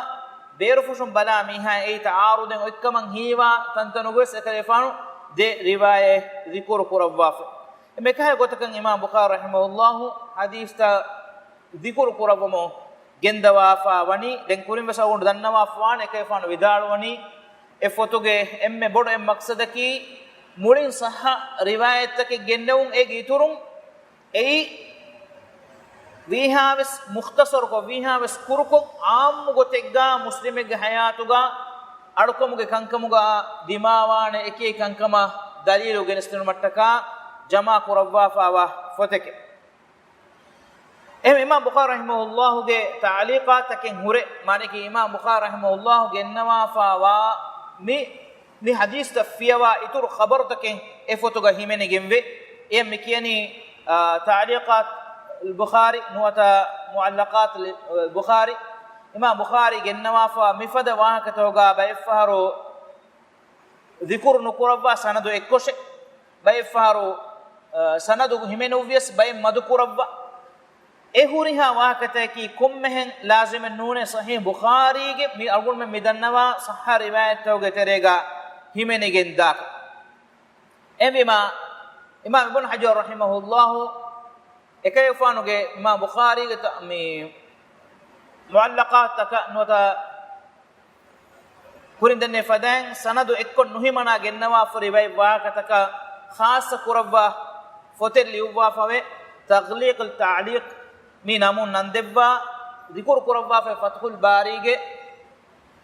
ބޭރުފުށުން ބަލާ މީހާ އެއީ ތަޢާރުޟެއް އޮތްކަމަށް ހީވާ ތަންތަނުގަވެސް އެކަލޭގެފާނު ދެ ރިވާޔަތް ޛިކުރު ކުރައްވާފަ. އެ މިކަހަލަ ގޮތަކަށް އިމާމް ބުޚާރީ ރަޙިމަހުﷲ ޙަދީޘްތައް ޛިކުރު ކުރައްވަމުން ގެންދަވާފަ ވަނީ. ދެން ކުރިން ވެސް އަޅުގަނޑު ދަންނަވާފަ ވާނެ، އެކަލޭގެފާނު ވިދާޅުވަނީ، އެ ފޮތުގެ އެންމެ ބޮޑު އެއް މަޤްޞަދަކީ، މުޅިން ޞައްޙަ ރިވާޔަތްތަކެއް ގެންނެވުން. އޭގެ އިތުރުން އެއީ ވީހާވެސް މުޚްތަޞަރުކޮށް، ވީހާވެސް ކުރުކޮށް، ޢާއްމު ގޮތެއްގަ މުސްލިމެއްގެ ޙަޔާތުގަ އަޅުކަމުގެ ކަންކަމުގަ ދިމާވާނެ އެކި އެކި ކަންކަމަށް ދަލީލު ގެނެސްދިނުމަށްޓަކާ ޖަމާ ކުރައްވާފަވާ ފޮތެކެވެ. އެހެން އިމާމް ބުޚާރީ ރަޙިމަހުﷲގެ ތަޢުލީޤާތްތަކެއް ހުރޭ، މާނައަކީ އިމާމް ބުޚާރީ ރަޙިމަހުﷲ ގެންނަވާފަވާ މި، މި ޙަދީޘްތައް ފިޔަވާ އިތުރު ޚަބަރުތަކެއް އެ ފޮތުގަ ހިމެނިގެންވޭ. އެ މި ކިޔަނީ، އާ، ތަޢުލީޤާތުލް ބުޚާރީ ނުވަތަ މުޢައްލަޤާތުލް ބުޚާރީ. އިމާމް ބުޚާރީ ގެންނަވާފަ މިފަދަ ވާހަކަތަކުގަ ބައެއްފަހަރު ޛިކުރު ނުކުރައްވާ ސަނަދު އެއްކޮށެއް، ބައެއްފަހަރު، އަ، ސަނަދު ހިމެނުއްވިޔަސް ބައެއް މަދުކުރައްވާ. އެ ހުރިހާ ވާހަކަތަކަކީ ކޮންމެހެން ލާޒިމެއް ނޫނޭ ޞަޙީޙު ބުޚާރީގެ މި އަޅުގަނޑުމެން މި ދަންނަވާ ޞައްޙަ ރިވާޔަތްތަކުގެ ތެރޭގަ ހިމެނިގެން ދާކަށް. އެހެންވީމާ، އިމާމް އިބްނު ޙަޖަރު ރަޙިމަހުﷲ އެކަލޭގެފާނުގެ އިމާމް ބުޚާރީގެ ތަ-، މި މުޢައްލަޤާތުތަކަށް ނުވަތަ ކުރިން ދެންނެވި ފަދައިން ސަނަދު އެއްކޮށް ނުހިމަނާ ގެންނަވާފަ ރިވާޔަތް ވާހަކަތަކަށް ޚާއްޞަ ކުރައްވާ ފޮތެއް ލިޔުއްވާފަވޭ، ތަޣްލީޤުލް ތަޢުލީޤް މި ނަމުން ނަން ދެއްވާ، ޛިކުރު ކުރައްވާފައި ފަތުޙުލް ބާރީގެ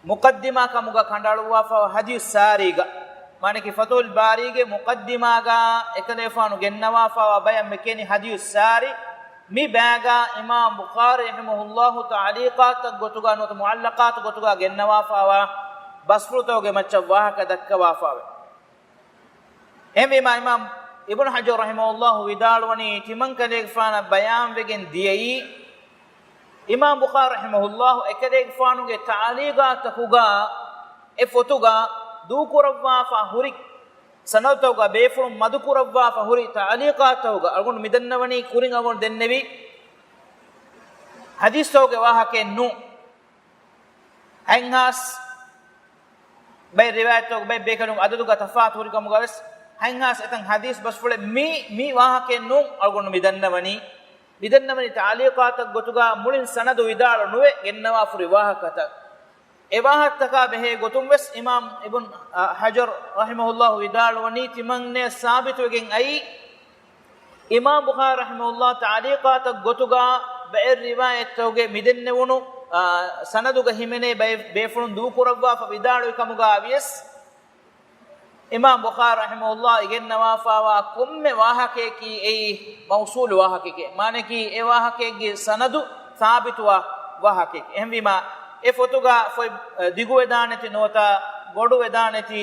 މުޤައްދިމާ ކަމުގަ ކަނޑައަޅުއްވާފައިވާ ހަދިޔުއް ސާރީގަ، މާނަކީ ފަތުޙުލް ބާރީގެ މުޤައްދިމާގަ އެކަލޭފާނު ގެންނަވާފައިވާ ބަޔަށް މިކިޔަނީ ހަދިޔުއް ސާރީ. މި ބާގަ އިމާމް ބުޚާރީ ރަޙިމަހުﷲ ތަޢުލީޤާތަށް ގޮތުގަ ނުވަތަ މުޢައްލަޤާތު ގޮތުގަ ގެންނަވާފައިވާ ބަސްފުޅުތަކުގެ މައްޗަށް ވާހަކަ ދައްކަވާފައެވެ. އެހެންވީމާ، އިމާމް އިބްނު ޙަޖަރު ރަޙިމަހުﷲ ވިދާޅުވަނީ، ތިމަން ކަލޭގެފާނަށް ބަޔާންވެގެން ދިޔައީ، އިމާމް ބުޚާރީ ރަޙިމަހުﷲ އެކަލޭގެފާނުގެ ތަޢުލީޤާތަކުގަ އެ ފޮތުގަ ދޫކުރައްވާފަ ހުރި ސަނަދުތަކުގަ ބޭފުޅުން މަދުކުރައްވާފަ ހުރި ތަޢުލީޤާތަކުގަ އަޅުގަނޑު މިދަންނަވަނީ، ކުރިން އަޅުގަނޑު ދެންނެވި ޙަދީޘްތަކުގެ ވާހަކައެއް ނޫން. ހަތްހާސް ބައެއް ރިވާޔަތްތަކު ބައެއް ބޭކަލުން އަދަދުގަ ތަފާތު ހުރި ކަމުގަވެސް، ހަތްހާސް އެތަން ޙަދީޘް ބަސްފުޅެއް މި، މި ވާހަކައެއް ނޫން އަޅުގަނޑު މި ދަންނަވަނީ. މި ދަންނަވަނީ ތަޢުލީޤާތަށް ގޮތުގަ މުޅިން ސަނަދު ވިދާޅު ނުވެ ގެންނަވާފަ ހުރި ވާހަކަތައް. އެ ވާހަކަތަކާ ބެހޭ ގޮތުން ވެސް އިމާމް އިބްނު، އަ، ޙަޖަރު ރަޙިމަހުﷲ ވިދާޅުވަނީ، ތިމަންނޭ ސާބިތުވެގެން އައީ، އިމާމް ބުޚާރީ ރަޙިމަހުﷲ ތަޢުލީޤާތަށް ގޮތުގަ ބައެއް ރިވާޔަތްތަކުގެ މިދެންނެވުނު، އާ، ސަނަދުގަ ހިމެނޭ ބައެއް ބޭފުޅުން ދޫކުރައްވާފަ ވިދާޅުވި ކަމުގަ ވިޔަސް، އިމާމް ބުޚާރީ ރަޙިމަހުﷲ އިގެންނަވާފައިވާ ކޮންމެ ވާހަކަޔަކީ އެއީ މައުޞޫލު ވާހަކައެކޭ. މާނައަކީ އެ ވާހަކައެއްގެ ސަނަދު ސާބިތުވާ ވާހަކައެކޭ. އެހެންވީމާ، އެ ފޮތުގަ ފޮތް ދިގުވެދާނެތި ނުވަތަ ބޮޑުވެދާނެތި،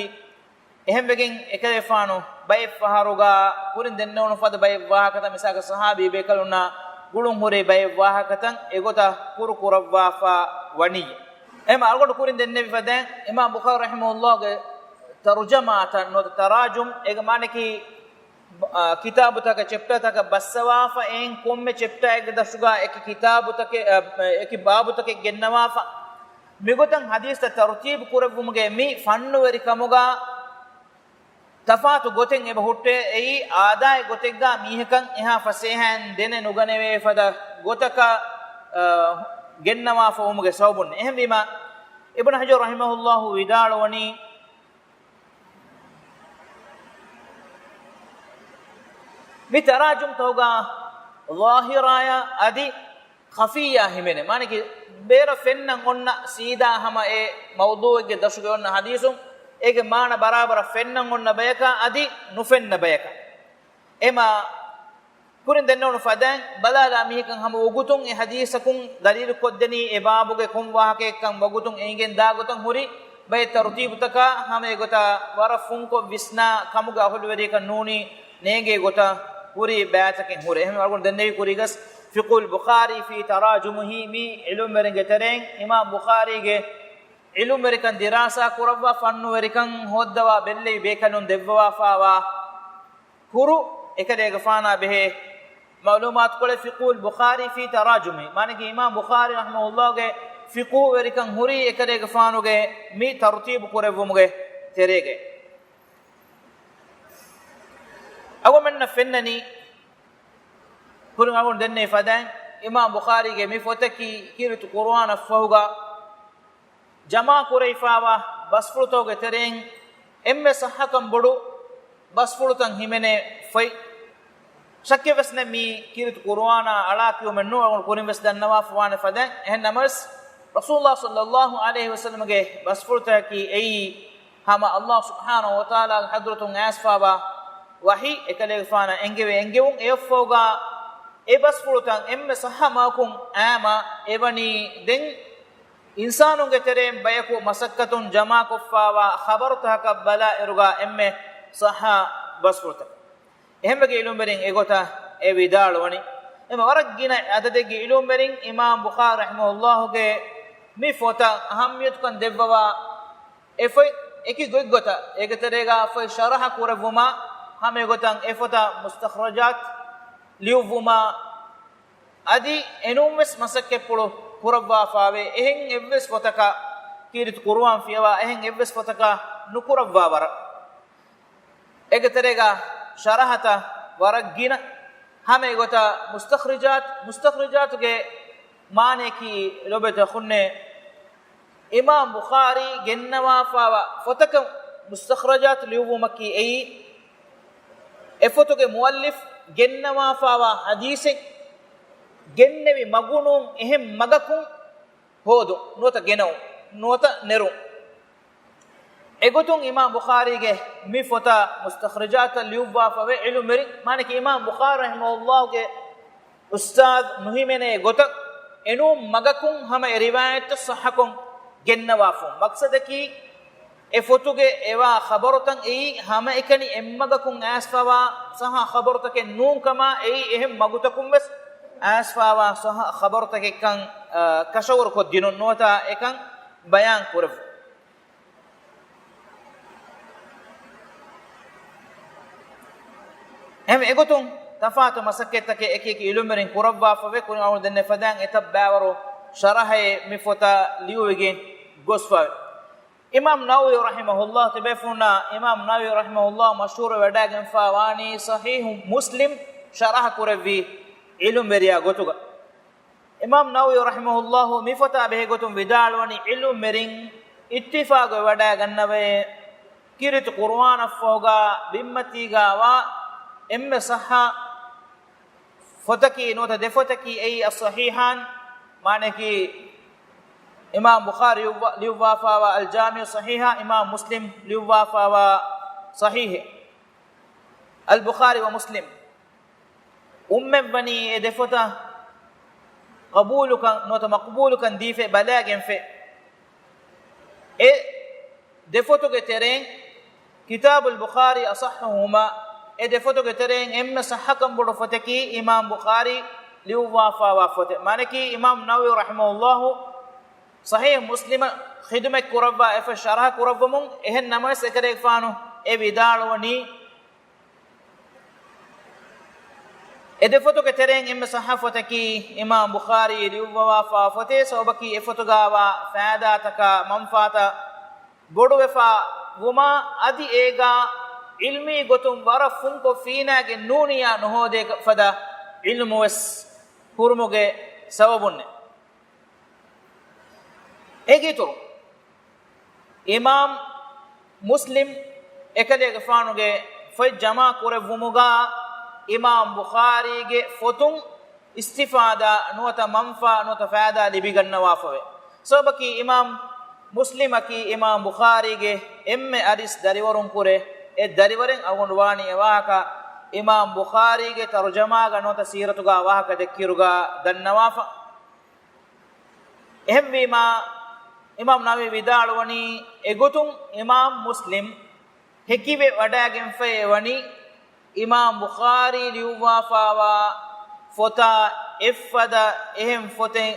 އެހެންވެގެން އެކަލޭފާނު ބައެއް ފަހަރުގަ ކުރިން ދެންނެވުނު ފަދަ ބައެއް ވާހަކަތައް، މިސާލަކަށް ޞަޙާބީ ބޭކަލުންނާ ގުޅުން ހުރި ބައެއް ވާހަކަތައް އެގޮތަށް ކުރު ކުރައްވާފަ ވަނީ. އެހެން އަޅުގަނޑު ކުރިން ދެންނެވި ފަދައިން، އިމާމް ބުޚާރީ ރަޙިމަހުﷲގެ ތަރުޖަމާތައް ނުވަތަ ތަރާޖުމް، އޭގެ މާނައަކީ، އާ، ކިތާބުތަކަށް، ޗެޕްޓާތަކަށް ބައްސަވާފަ، އެއިން ކޮންމެ ޗެޕްޓާއެއްގެ ދަށުގަ އެކި ކިތާބުތަކެއް، އާ، އެކި ބާބުތަކެއް ގެންނަވާފަ. މިގޮތަށް ޙަދީޘްތައް ތަރުތީބު ކުރެއްވުމުގެ މި ފަންނުވެރިކަމުގަ ތަފާތު ގޮތެއް އެބަ ހުއްޓޭ. އެއީ އާދައިގެ ގޮތެއްގަ މީހަކަށް އެހާ ފަސޭހައިން ދެނެއް ނުގަނެވޭ ފަދަ ގޮތަކަށް، އާ، ގެންނަވާފަ ވުމުގެ ސަބަބުން. އެހެންވީމާ، އިބްނު ޙަޖަރު ރަޙިމަހުﷲ ވިދާޅުވަނީ، މި ތަރާޖުމްތަކުގަ ޒާހިރާޔާ އަދި ޚަފިއްޔާ ހިމެނޭ. މާނައަކީ، ބޭރަށް ފެންނަން އޮންނަ ސީދާ ހަމަ އެ މައުޟޫޢެއްގެ ދަށުގަ އޮންނަ ޙަދީޘުން، އޭގެ މާނަ ބަރާބަރަށް ފެންނަން އޮންނަ ބަޔަކާ އަދި ނުފެންނަ ބަޔަކާ. އެމާ ކުރިން ދެންނެވުނު ފަދައިން ބަލާލާ މީހަކަށް ހަމަ ވަގުތުން އެ ޙަދީޘަކުން ދަލީލު ކޮށްދެނީ އެ ބާބުގެ ކޮން ވާހަކައެއްކަން ވަގުތުން އެނގިގެން ދާ ގޮތަށް ހުރި ބައެއް ތަރުތީބުތަކާ ހަމަ އެގޮތަށް ވަރަށް ފުންކޮށް ވިސްނާ ކަމުގެ އަހުލުވެރިޔަކަށް ނޫނީ ނޭނގޭ ގޮތަށް ހުރި ބައިތަކެއް ހުރޭ. އެހެން އަޅުގަނޑު ދެންނެވި ކުރީގަސް، ފިޤުހުލް ބުޚާރީ ފީ ތަރާޖުމިހީ، މި ޢިލްމުވެރިންގެ ތެރެއިން އިމާމް ބުޚާރީގެ ޢިލްމުވެރިކަން ދިރާސާ ކުރައްވާ، ފަންނުވެރިކަން ހޯއްދަވާ ބެއްލެވި ބޭކަލުން ދެއްވަވާފައިވާ ކުރު އެކަލޭގެފާނާ ބެހޭ މަޢުލޫމާތުކޮޅެއް ފިޤުހުލް ބުޚާރީ ފީ ތަރާޖުމި، މާނައަކީ އިމާމް ބުޚާރީ ރަޙިމަހުﷲގެ ފިޤުހުވެރިކަން ހުރީ އެކަލޭގެފާނުގެ މި ތަރުތީބު ކުރެއްވުމުގެ ތެރޭގައި. އަޅުގަނޑުމެންނަށް ފެންނަނީ، ކުރިން އަޅުގަނޑު ދެންނެވި ފަދައިން، އިމާމް ބުޚާރީގެ މި ފޮތަކީ ކީރިތި ޤުރުއާނަށްފަހުގަ ޖަމާކުރެވިފައިވާ ބަސްފުޅުތަކުގެ ތެރެއިން އެންމެ ޞައްޙަކަން ބޮޑު ބަސްފުޅުތައް ހިމެނޭ ފޮތް. ޝައްކެއް ވެސް ނެތް، މީ ކީރިތި ޤުރުއާނާ އަޅާ ކިޔުމެއް ނޫން، އަޅުގަނޑު ކުރިން ވެސް ދަންނަވާފަ ވާނެ ފަދައިން. އެހެން ނަމަވެސް، ރަސޫލުﷲ ޞައްލަﷲ ޢަލައިހި ވަސައްލަމަގެ ބަސްފުޅުތަކަކީ އެއީ ހަމަ ﷲ ސުބްޙާނަހޫ ވަތަޢާލާގެ ޙަޟްރަތުން އައިސްފައިވާ ވަޙީ، އެކަލޭގެފާނަށް އެންގެވޭ އެންގެވުން. އެއަށްފަހުގަ އެ ބަސްފުޅުތައް އެންމެ ޞައްޙަ މަގަކުން އައިމަ އެވަނީ ދެން އިންސާނުންގެ ތެރެއިން ބަޔަކު މަސައްކަތުން ޖަމާކޮށްފައިވާ ޚަބަރުތަކަށް ބަލާއިރުގަ އެންމެ ޞައްޙަ ބަސްފުޅުތަކެއް. އެހެންވެގެން ޢިލްމުވެރިން އެގޮތަށް އެ ވިދާޅުވަނީ. އެމަ ވަރަށް ގިނަ ޢަދަދެއްގެ ޢިލްމުވެރިން އިމާމް ބުޚާރީ ރަޙިމަހުﷲގެ މި ފޮތަށް އަހައްމިޔަތުކަން ދެއްވަވާ، އެ ފޮތް އެކި ގޮތްގޮތަށް އޭގެ ތެރޭގަ ފޮތް ޝަރަޙަ ކުރެއްވުމާ، ހަމަ އެގޮތަށް އެ ފޮތަށް މުސްތަޚްރަޖާތު ލިޔުއްވުމާ، އަދި އެނޫންވެސް މަސައްކަތްޕުޅު ކުރައްވާފައިވޭ. އެހެން އެއްވެސް ފޮތަކަށް، ކީރިތި ޤުރުއާން ފިޔަވާ އެހެން އެއްވެސް ފޮތަކަށް ނުކުރައްވާ ވަރަށް، އޭގެ ތެރޭގަ ޝަރަޙަތައް ވަރަށް ގިނަ. ހަމަ އެގޮތަށް މުސްތަޚްރަޖާތު، މުސްތަޚްރަޖާތުގެ މާނަޔަކީ ލޮބުވެތި އަޚުންނޭ، އިމާމް ބުޚާރީ ގެންނަވާފާވާ ފޮތަކަށް މުސްތަޚްރަޖާތު ލިޔުއްވުމަކީ އެއީ، އެ ފޮތުގެ މުއައްލިފް ގެންނަވާފާވާ ޙަދީޘެއް ގެންނެވި މަގުނޫން އެހެން މަގަކުން ހޯދުން، ނުވަތަ ގެނައުން، ނުވަތަ ނެރުން. އެގޮތުން އިމާމް ބުޚާރީގެ މި ފޮތަށް މުސްތަޚްރަޖާތަށް ލިޔުއްވާފަވޭ ޢިލްމުވެރިން، މާނައަކީ އިމާމް ބުޚާރީ ރަޙިމަހުﷲގެ އުސްތާޛު ނުހިމެނޭ ގޮތަށް އެނޫން މަގަކުން ހަމަ އެ ރިވާޔަތްތައް ޞައްޙަކޮށް ގެންނަވާފަ. މަޤްޞަދަކީ އެ ފޮތުގެ އެވާ ޚަބަރުތައް އެއީ ހަމައެކަނި އެއްމަގަކުން އައިސްފަވާ ޞައްޙަ ޚަބަރުތަކެއް ނޫންކަމާ، އެއީ އެހެން މަގުތަކުން ވެސް އައިސްފަވާ ޞައްޙަ ޚަބަރުތަކެއްކަން، އަ، ކަށަވަރުކޮށްދިނުން ނުވަތަ އެކަން ބަޔާން ކުރެއްވުން. އެހެން އެގޮތުން ތަފާތު މަސައްކަތްތަކެއް އެކި އެކި ޢިލްމުވެރިން ކުރައްވާފަވޭ. ކުރިން އަޅުގަނޑު ދެންނެވި ފަދައިން އެތައް ބައިވަރު ޝަރަޙައެއް މި ފޮތަށް ލިޔުވިގެން ގޮސްފަވޭ. އިމާމް ނަވަވީ ރަޙިމަހުﷲ، ތިބޭފުޅުންނާ އިމާމް ނަވަވީ ރަޙިމަހުﷲ މަޝްހޫރުވެވަޑައިގެންފާ ވާނީ ޞަޙީޙު މުސްލިމް ޝަރަޙަ ކުރެއްވި ޢިލްމުވެރިޔާ ގޮތުގަ. އިމާމް ނަވަވީ ރަޙިމަހުﷲ މި ފޮތާ ބެހޭގޮތުން ވިދާޅުވަނީ، ޢިލްމުވެރިން އިއްތިފާގުވެވަޑައިގަންނަވައޭ، ކީރިތި ޤުރުއާނަށްފަހުގަ ބިންމަތީގަވާ އެންމެ ޞައްޙަ ފޮތަކީ ނުވަތަ ދެ ފޮތަކީ އެއީ އައްޞަޙީޙާން، މާނައަކީ އިމާމް ބުޚާރީ ލިޔުއްވާ، ލިޔުއްވާފާވާ އަލްޖާމިޢު ޞަޙީޙާ، އިމާމް މުސްލިމް ލިޔުއްވާފާވާ ޞަޙީޙެއް. އަލްބުޚާރީ ވަ މުސްލިމް އުއްމެއްވަނީ އެ ދެ ފޮތަށް ޤަބޫލުކަން ނުވަތަ މަޤްބޫލުކަން ދީފަ ބަލައިގެންފަ. އެ ދެ ފޮތުގެ ތެރެއިން ކިތާބުލް ބުޚާރީ އަޞައްޙުހުމާ، އެ ދެ ފޮތުގެ ތެރެއިން އެންމެ ޞައްޙަކަން ބޮޑު ފޮތަކީ އިމާމް ބުޚާރީ ލިޔުއްވާފާވާ ފޮތެއް. މާނައަކީ އިމާމް ނަވަވީ ރަޙިމަހުﷲ ޞަޙީޙު މުސްލިމަށް ޚިދުމަތް ކުރައްވާ އެފަދަ ޝަރަޙަ ކުރައްވަމުން، އެހެން ނަމަވެސް އެކަލޭގެފާނު އެ ވިދާޅުވަނީ، އެ ދެ ފޮތުގެ ތެރެއިން އެންމެ ޞައްޙަ ފޮތަކީ އިމާމް ބުޚާރީ ލިޔުއްވާފާ ފޮތޭ، ސަބަބަކީ އެ ފޮތުގަވާ ފައިދާތަކާ މަންފާތައް ބޮޑުވެފާ ވުމާ، އަދި އޭގަ ޢިލްމީ ގޮތުން ވަރަށް ފުންކޮށް ފީނާގެން ނޫނިޔާ ނުހޯދޭ ފަދަ ޢިލްމުވެސް ހުރުމުގެ ސަބަބުންނެ. އޭގެ އިތުރުން އިމާމް މުސްލިމް އެކަލޭގެފާނުގެ ފޮތް ޖަމާ ކުރެއްވުމުގަ އިމާމް ބުޚާރީގެ ފޮތުން އިސްތިފާދާ ނުވަތަ މަންފާ ނުވަތަ ފައިދާ ލިބިގަންނަވާފަވޭ. ސަބަބަކީ އިމާމް މުސްލިމަކީ އިމާމް ބުޚާރީގެ އެންމެ އަރިސް ދަރިވަރުންކުރެ އެއް ދަރިވަރެއް. އަޅުގަނޑު ވާނީ އެ ވާހަކަ އިމާމް ބުޚާރީގެ ތަރުޖަމާގަ ނުވަތަ ސީރަތުގަ ވާހަކަ ދެއްކިއިރުގަ ދަންނަވާފަ. އެހެންވީމާ، އިމާމް ނަވަވީ ވިދާޅުވަނީ، އެގޮތުން އިމާމް މުސްލިމް ހެކިވެ ވަޑައިގެންފައި ވަނީ، އިމާމް ބުޚާރީ ލިޔުއްވާފާވާ ފޮތާ އެއްފަދަ އެހެން ފޮތެއް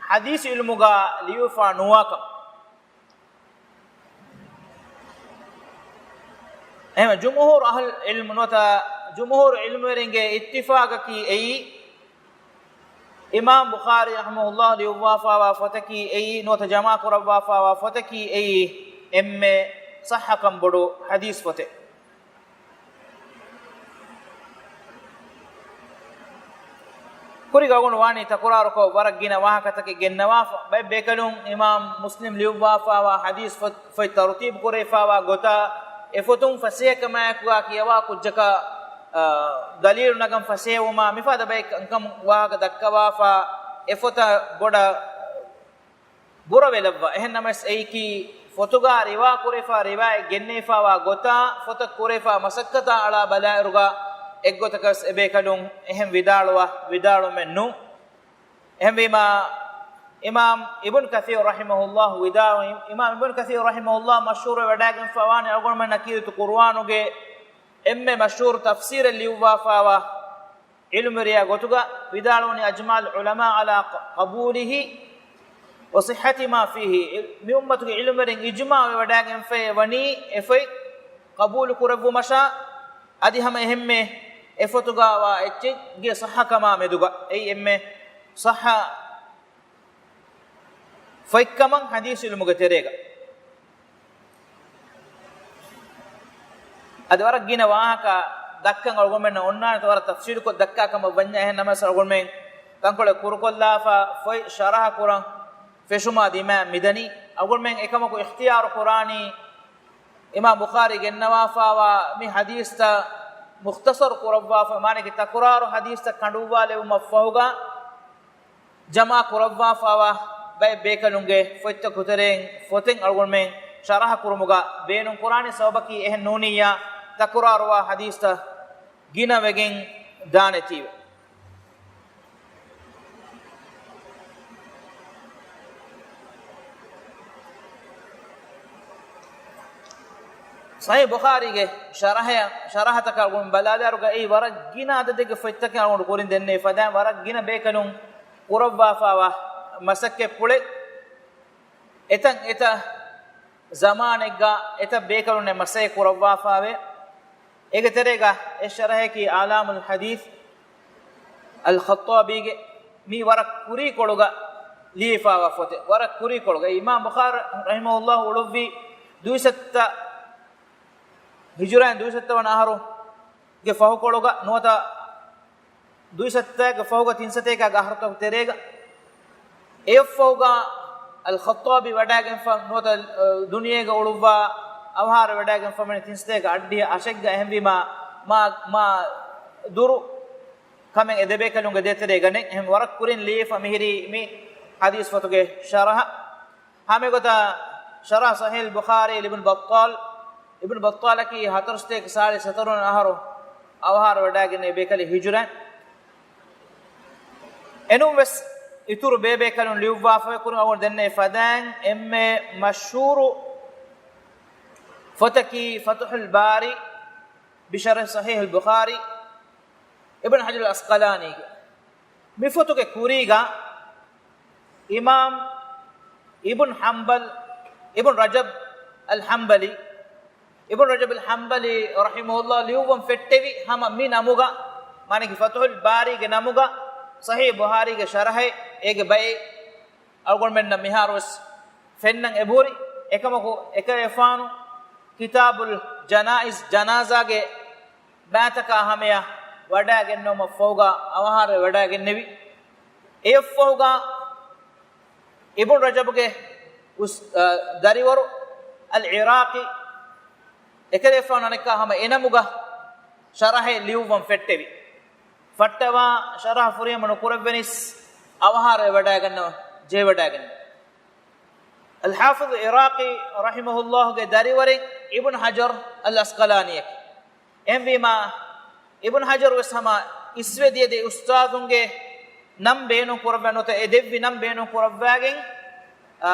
ޙަދީޘް ޢިލްމުގަ ލިޔުއްވާ ނުވާކަމަށް. އެހެން ޖުމްހޫރު އަހްލު ޢިލްމު ނުވަތަ ޖުމްހޫރު ޢިލްމުވެރިންގެ އިއްތިފާގަކީ އެއީ، އިމާމް ބުޚާރީ ރަޙިމަހުﷲ ލިޔުއްވާފާވާ ފޮތަކީ އެއީ، ނުވަތަ ޖަމާ ކުރައްވާފާވާ ފޮތަކީ އެއީ، އެންމެ ޞައްޙަކަން ބޮޑު ޙަދީޘް ފޮތެއް. ކުރީގަ އަޅުގަނޑު ވާނީ ތަކުރާރުކޮށް ވަރަށް ގިނަ ވާހަކަތަކެއް ގެންނަވާފަ. ބައެއް ބޭކަލުން އިމާމް މުސްލިމް ލިޔުއްވާފާވާ ޙަދީޘް ފޮތް، ފޮތް ތަރުތީބު ކުރެވިފާވާ ގޮތާ، އެ ފޮތުން ފަސޭހަކަމާއެކުގަ ކިޔަވާ ކުއްޖަކަށް، އާ، ދަލީލު ނަގަން ފަސޭހަވުމާ، މިފަދަ ބައެއް ކަންކަމުން ވާހަކަ ދައްކަވާފަ، އެ ފޮތަށް ބޮޑަށް ބުރަވެލައްވާ. އެހެން ނަމަވެސް އެއީކީ ފޮތުގަ ރިވާ ކުރެފާ، ރިވާޔަތް ގެންނެވިފާވާ ގޮތާ، ފޮތަށް ކުރެފާ މަސައްކަތާ އަޅާ ބަލާއިރުގަ އެއްގޮތަކަސް އެބޭކަލުން އެހެން ވިދާޅުވާ، ވިދާޅުވުމެއް ނޫން. އެހެންވީމާ، އިމާމް އިބްނު ކަޘީރު ރަޙިމަހުﷲ ވިދާޅުވި، އިމާމް އިބްނު ކަޘީރު ރަޙިމަހުﷲ މަޝްހޫރުވެ ވަޑައިގެންފާ ވާނެ އަޅުގަނޑުމެންނަށް ކީރިތި ޤުރުއާނުގެ އެންމެ މަޝްހޫރު ތަފްސީރެއް ލިޔުއްވާފާވާ ޢިލްމުވެރިޔާ ގޮތުގަ ވިދާޅުވަނީ، أجمع العلماء على قبوله وصحة ما فيه. މި އުއްމަތުގެ ޢިލްމުވެރިން އިޖްމާޢުވެވަޑައިގެންފައި ވަނީ އެ ފޮތް ޤަބޫލު ކުރެއްވުމަށާ، އަދި ހަމަ އެހެންމެ އެ ފޮތުގަވާ އެއްޗެއްގެ ޞައްޙަކަމާ މެދުގަ، އެއީ އެންމެ ޞައްޙަ ފޮތްކަމަށް ޙަދީޘް ޢިލްމުގެ ތެރޭގަ. އަދި ވަރަށް ގިނަ ވާހަކަ ދައްކަން އަޅުގަނޑުމެންނަށް އޮންނާނެތަ ވަރަށް ތަފްސީލުކޮށް ދައްކާ ކަމަށް ވަންޏާ، އެހެން ނަމަވެސް އަޅުގަނޑުމެން ތަންކޮޅެއް ކުރުކޮށްލާފަ ފޮތް ޝަރަހަ ކުރަން ފެށުމާ ދިމާ މިދަނީ. އަޅުގަނޑުމެން އެކަމަކު އިޚްތިޔާރު ކުރާނީ، އިމާމް ބުޚާރީ ގެންނަވާފާވާ މި ޙަދީޘްތައް މުޚްތަޞަރު ކުރައްވާފަ، މާނައަކީ ތަކުރާރު ޙަދީޘްތައް ކަނޑުއްވާލެވުމަށްފަހުގަ، ޖަމާ ކުރައްވާފާވާ ބައެއް ބޭކަލުންގެ ފޮތްތަކު ތެރެއިން ފޮތެއް އަޅުގަނޑުމެން ޝަރަޙަ ކުރުމުގަ ބޭނުން ކުރާނީ. ސަބަބަކީ އެހެން ނޫނިއްޔާ، ތަކުރާރުވާ ޙަދީޘްތައް ގިނަވެގެން ދާނެތީވެ. ޞަޙީޙު ބުޚާރީގެ ޝަރަޙަ، ޝަރަޙަތަކަށް އަޅުގަނޑު ބަލާލާއިރުގަ އެއީ ވަރަށް ގިނަ އަދަދެއްގެ ފޮތްތަކެއް އަޅުގަނޑު ކުރިން ދެންނެވި ފަދައިން، ވަރަށް ގިނަ ބޭކަލުން ކުރައްވާފާވާ މަސައްކަތްޕުޅެއް. އެތަން އެތައް ޒަމާނެއްގަ އެތައް ބޭކަލުންނެއް މަސައްކަތް ކުރައްވާފާވޭ. އޭގެ ތެރޭގަ އެއް ޝަރަޙައަކީ އަޢްލާމުލް ޙަދީޘް އަލް ޚައްޠާބީގެ، މީ ވަރަށް ކުރީކޮޅުގަ ލިޔެފާވާ ފޮތެއް. ވަރަށް ކުރީކޮޅުގަ އިމާމް ބުޚާރީ ރަޙިމަހުﷲ އުޅުއްވީ ދުއިސައްތަ، ހިޖުރައިން ދުއިސައްތަ ވަނަ އަހަރުގެ ފަހުކޮޅުގަ ނުވަތަ ދުއިސައްތައެއްގެ ފަހުގަ ތިންސަތޭކަ އަހަރުތަކު ތެރޭގަ. އެއަށްފަހުގަ އަލް ޚައްޠާބީ ވަޑައިގެންފަ ނުވަތަ، އަ، ދުނިޔޭގަ އުޅުއްވާ އަވަހާރަ ވަޑައިގެންފަ މިނި ތިންސަތޭކަ އަށްޑިހަ އަށެއްގަ. އެހެންވީމާ، މާ، މާ ދުރު ކަމެއް އެ ދެބޭކަލުންގެ ދޭތެރޭގަ ނެތް. އެހެން ވަރަށް ކުރިން ލިޔެފަ މިހިރީ މި ޙަދީޘް ފޮތުގެ ޝަރަޙަ. ހަމައެގޮތަށް ޝަރަޙް ޞަޙީޙުލް ބުޚާރީ އިބްނު ބައްޠާލް، އިބްނު ބައްޠާލަކީ ހަތަރުސަތޭކަ ސާޅީސް ހަތަރު ވަނަ އަހަރު އަވަހާރަ ވަޑައިގެންނެވި ބޭކަލެއް ހިޖުރައިން. އެނޫންވެސް އިތުރު ބޭބޭކަލުން ލިޔުއްވާފައި ކުރިން އަޅުގަނޑު ދެންނެވި ފަދައިން އެންމެ މަޝްހޫރު ފޮތަކީ ފަތުޙުލް ބާރީ ބިޝަރްޙި ޞަޙީޙުލް ބުޚާރީ، އިބްނު ޙަޖަރުލް ޢަސްޤަލާނީގެ. މި ފޮތުގެ ކުރީގަ އިމާމް އިބްނު ޙަންބަލް، އިބްނު ރަޖަބް އަލް ޙަންބަލީ، އިބްނު ރަޖަބް އަލް ޙަންބަލީ ރަޙިމަހުﷲ ލިޔުއްވަން ފެއްޓެވި ހަމަ މި ނަމުގަ، މާނައަކީ ފަތުޙުލް ބާރީގެ ނަމުގަ، ޞަޙީޙު ބުޚާރީގެ ޝަރަޙެއް. އޭގެ ބައެއް އަޅުގަނޑުމެންނަށް މިހާރުވެސް ފެންނަން އެބަހުރި. އެކަމަކު އެކަލޭގެފާނު ކިތާބުލް ޖަނާއިޒް، ޖަނާޒާގެ މާތަކާ ހަމަޔަށް ވަޑައިގެންނެވުމަށްފަހުގަ އަވަހާރަ ވަޑައިގެންނެވި. އެއަށްފަހުގަ އިބްނު ރަޖަބުގެ އުސް-، އަ، ދަރިވަރު އަލް ޢިރާޤީ، އެކަލޭގެފާނު އަނެއްކާ ހަމަ އެނަމުގަ ޝަރަޙެއް ލިޔުއްވަން ފެއްޓެވި. ފައްޓަވާ ޝަރަޙަ ފުރިހަމަ ނުކުރެއްވެނީސް އަވަހާރަ ވަޑައިގަންނަވަން ޖެހިވަޑައިގެންނެވި. އަލް ޙާފިޡު ޢިރާޤީ ރަޙިމަހުﷲގެ ދަރިވަރެއް އިބްނު ޙަޖަރު އަލް ޢަސްޤަލާނީއަކީ. އެހެންވީމާ، އިބްނު ޙަޖަރު ވެސް ހަމަ އިސްވެ ދިޔަ ދެ އުސްތާޛުންގެ ނަން ބޭނުން ކުރައްވާ ނުވަތަ އެ ދެއްވި ނަން ބޭނުން ކުރައްވާގެން، އާ،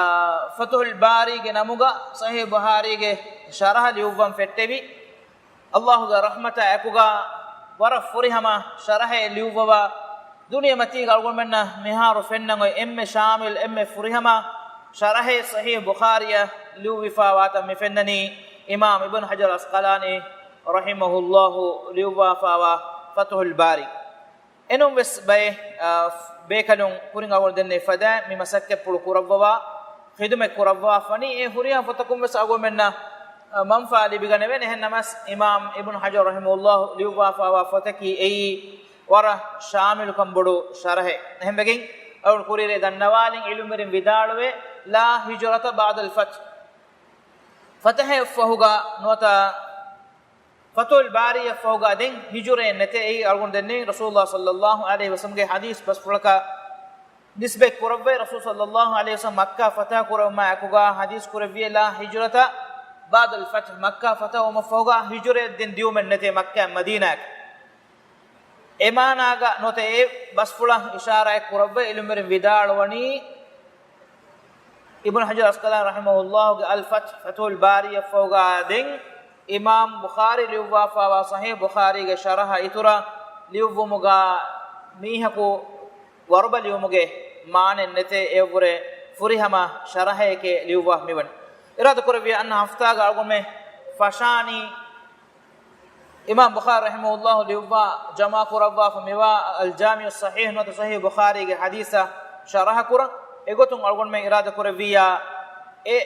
ފަތުޙުލް ބާރީގެ ނަމުގަ ޞަޙީޙު ބުޚާރީގެ ޝަރަޙަ ލިޔުއްވަން ފެއްޓެވި. ﷲގެ ރަޙްމަތާ އެކުގަ ވަރަށް ފުރިހަމަ ޝަރަޙެއް ލިޔުއްވަވާ، ދުނިޔެމަތީގަ އަޅުގަނޑުމެންނަށް މިހާރު ފެންނަން އޮތް އެންމެ ޝާމިލް، އެންމެ ފުރިހަމަ ޝަރަޙެއް ޞަޙީޙު ބުޚާރީއަށް ލިޔުއްވިފާވާތަން މި ފެންނަނީ އިމާމް އިބްނު ޙަޖަރު ޢަސްޤަލާނީ ރަޙިމަހުﷲ ލިޔުއްވާފާވާ ފަތުޙުލް ބާރީ. އެނޫންވެސް ބައެއް، އާ، ބޭކަލުން ކުރިން އަޅުގަނޑު ދެންނެވި ފަދައިން މި މަސައްކަތްޕުޅު ކުރައްވަވާ، ޚިދުމަތް ކުރައްވާފަނީ. އެ ހުރިހާ ފޮތަކުން ވެސް އަޅުގަނޑުމެންނަށް، އަ، މަންފާ ލިބިގަނެވޭނެ. އެހެން ނަމަވެސް، އިމާމް އިބްނު ޙަޖަރު ރަޙިމަހުﷲ ލިޔުއްވާފާވާ ފޮތަކީ އެއީ ވަރަށް ޝާމިލުކަން ބޮޑު ޝަރަޙެއް. އެހެންވެގެން، އަޅުގަނޑު ކުރިއަރި ދަންނަވާލިން ޢިލްމުވެރިން ވިދާޅުވޭ، لا هجرة بعد الفتح. ފަތަޙަށްފަހުގަ ނުވަތަ ފަތުޙުލް ބާރީއަށްފަހުގަ ދެން ހިޖުރައެއް ނެތޭ. އެއީ އަޅުގަނޑު ދެންނެވި ރަސޫލުﷲ ޞައްލަﷲު ޢަލައިހި ވަސައްލަމްގެ ޙަދީޘް ބަސްފުޅަކަށް ނިސްބަތް ކުރައްވައި، ރަސޫލު ޞައްލަﷲު ޢަލައިހި ވަސައްލަމް މައްކާ ފަތަޙަ ކުރެވުމާ އެކުގަ ޙަދީޘް ކުރެއްވިއޭ، لا هجرة بعد الفتح، މައްކާ ފަތަޙަ ވުމަށްފަހުގަ ހިޖުރައެއް ދެން ދިޔުމެއް ނެތޭ މައްކާއިން މަދީނާއަށް. އެ މާނާގަ ނުވަތަ އެ ބަސްފުޅަށް އިޝާރާތް ކުރައްވައި، ޢިލްމުވެރިން ވިދާޅުވަނީ، އިބްނު ޙަޖަރު ޢަސްޤަލާނީ ރަޙިމަހުﷲގެ އަލް ފަތްޙު، ފަތުޙުލް ބާރީއަށްފަހުގަ ދެން އިމާމް ބުޚާރީ ލިޔުއްވާފާވާ ޞަޙީޙު ބުޚާރީގެ ޝަރަޙަ އިތުރަށް ލިޔުއްވުމުގަ މީހަކު ވަރުބަލިވުމުގެ މާނައެއް ނެތޭ. އެއަށްވުރެ ފުރިހަމަ ޝަރަޙައެކޭ ލިޔުއްވާ މިވަނީ. އިރާދަކުރެއްވިޔާ އަންނަ ހަފްތާގަ އަޅުގަނޑުމެން ފަށާނީ އިމާމް ބުޚާރީ ރަޙިމަހުﷲ ލިޔުއްވާ ޖަމާކުރައްވާފަ މިވާ އަލްޖާމިޢުއްޞަޙީޙު ނުވަތަ ޞަޙީޙު ބުޚާރީގެ ޙަދީޘަށް ޝަރަޙަކުރަން. އެގޮތުން އަޅުގަނޑުމެން އިރާދަކުރެއްވިއްޔާ، އެ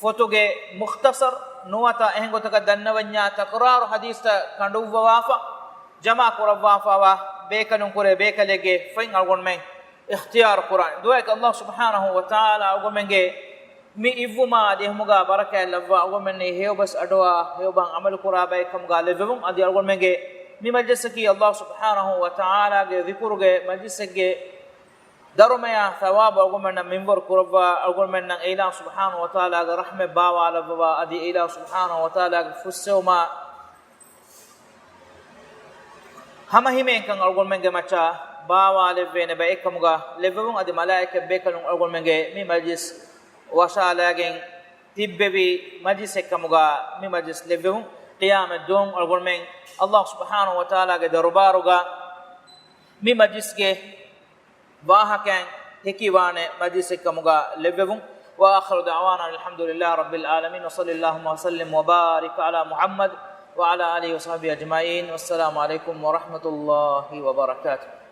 ފޮތުގެ މުޚްތަޞަރު ނުވަތަ އެހެން ގޮތަކަށް ދަންނަވަންޏާ ތަކުރާރު ޙަދީޘްތައް ކަނޑުއްވަވާފަ، ޖަމާ ކުރައްވާފައިވާ ބޭކަލުން ކުރެ ބޭކަލެއްގެ ފޮތް އަޅުގަނޑުމެން އިޚްތިޔާރު ކުރާނެ. ދުޢައެއް އަﷲ ސުބްޙާނަހޫ ވަތަޢާލާ އަޅުގަނޑުމެންގެ މި އިއްވުމާ އަދި އެހުމުގާ ބަރަކާތް ލައްވާ، އަޅުގަނޑުމެންނަށް ހެޔޮބަސް އަޑުއާ ހެޔޮބަހަށް ޢަމަލު ކުރާ ބައެއް ކަމުގާ ލެއްވެވުން. އަދި އަޅުގަނޑުމެންގެ މި މަޖްލިސަކީ އަﷲ ސުބްޙާނަހޫ ވަތަޢާލާގެ ޛިކުރުގެ މަޖްލިސެއްގެ ދަރުމަޔާ ޘަވާބު އަޅުގަނޑުމެންނަށް މިންވަރު ކުރައްވާ، އަޅުގަނޑުމެންނަށް އެއިލާހު ސުބްޙާނަހޫ ވަތަޢާލާގެ ރަޙްމަތް ބާވާލައްވަވާ، އަދި އެއިލާހު ސުބްޙާނަހޫ ވަތަޢާލާގެ ފުއްސެވުމާ ހަމަހިމޭންކަން އަޅުގަނޑުމެންގެ މައްޗަށް ބާވާލެއްވޭނެ ބައެއްކަމުގަ ލެއްވެވުން. އަދި މަލާއިކަތް ބޭކަލުން އަޅުގަނޑުމެންގެ މި މަޖްލިސް ވަށާލައިގެން ތިއްބެވި މަޖްލިސެއްކަމުގަ މި މަޖްލިސް ލެއްވެވުން. ޤިޔާމަތް ދުވަހު އަޅުގަނޑުމެން އަﷲ ސުބްޙާނަހޫ ވަތަޢާލާގެ ދަރުބާރުގަ މި މަޖްލިސްގެ ވާހަކައިން ހެކިވާނެ މަޖިލިސެއްކަމުގަ ލެއްވެވުން. وآخر دعوانا الحمد لله رب العالمين، وصل اللهم وسلم وبارك على محمد وعلى آله وصحبه أجمعين، والسلام عليكم ورحمة الله وبركاته.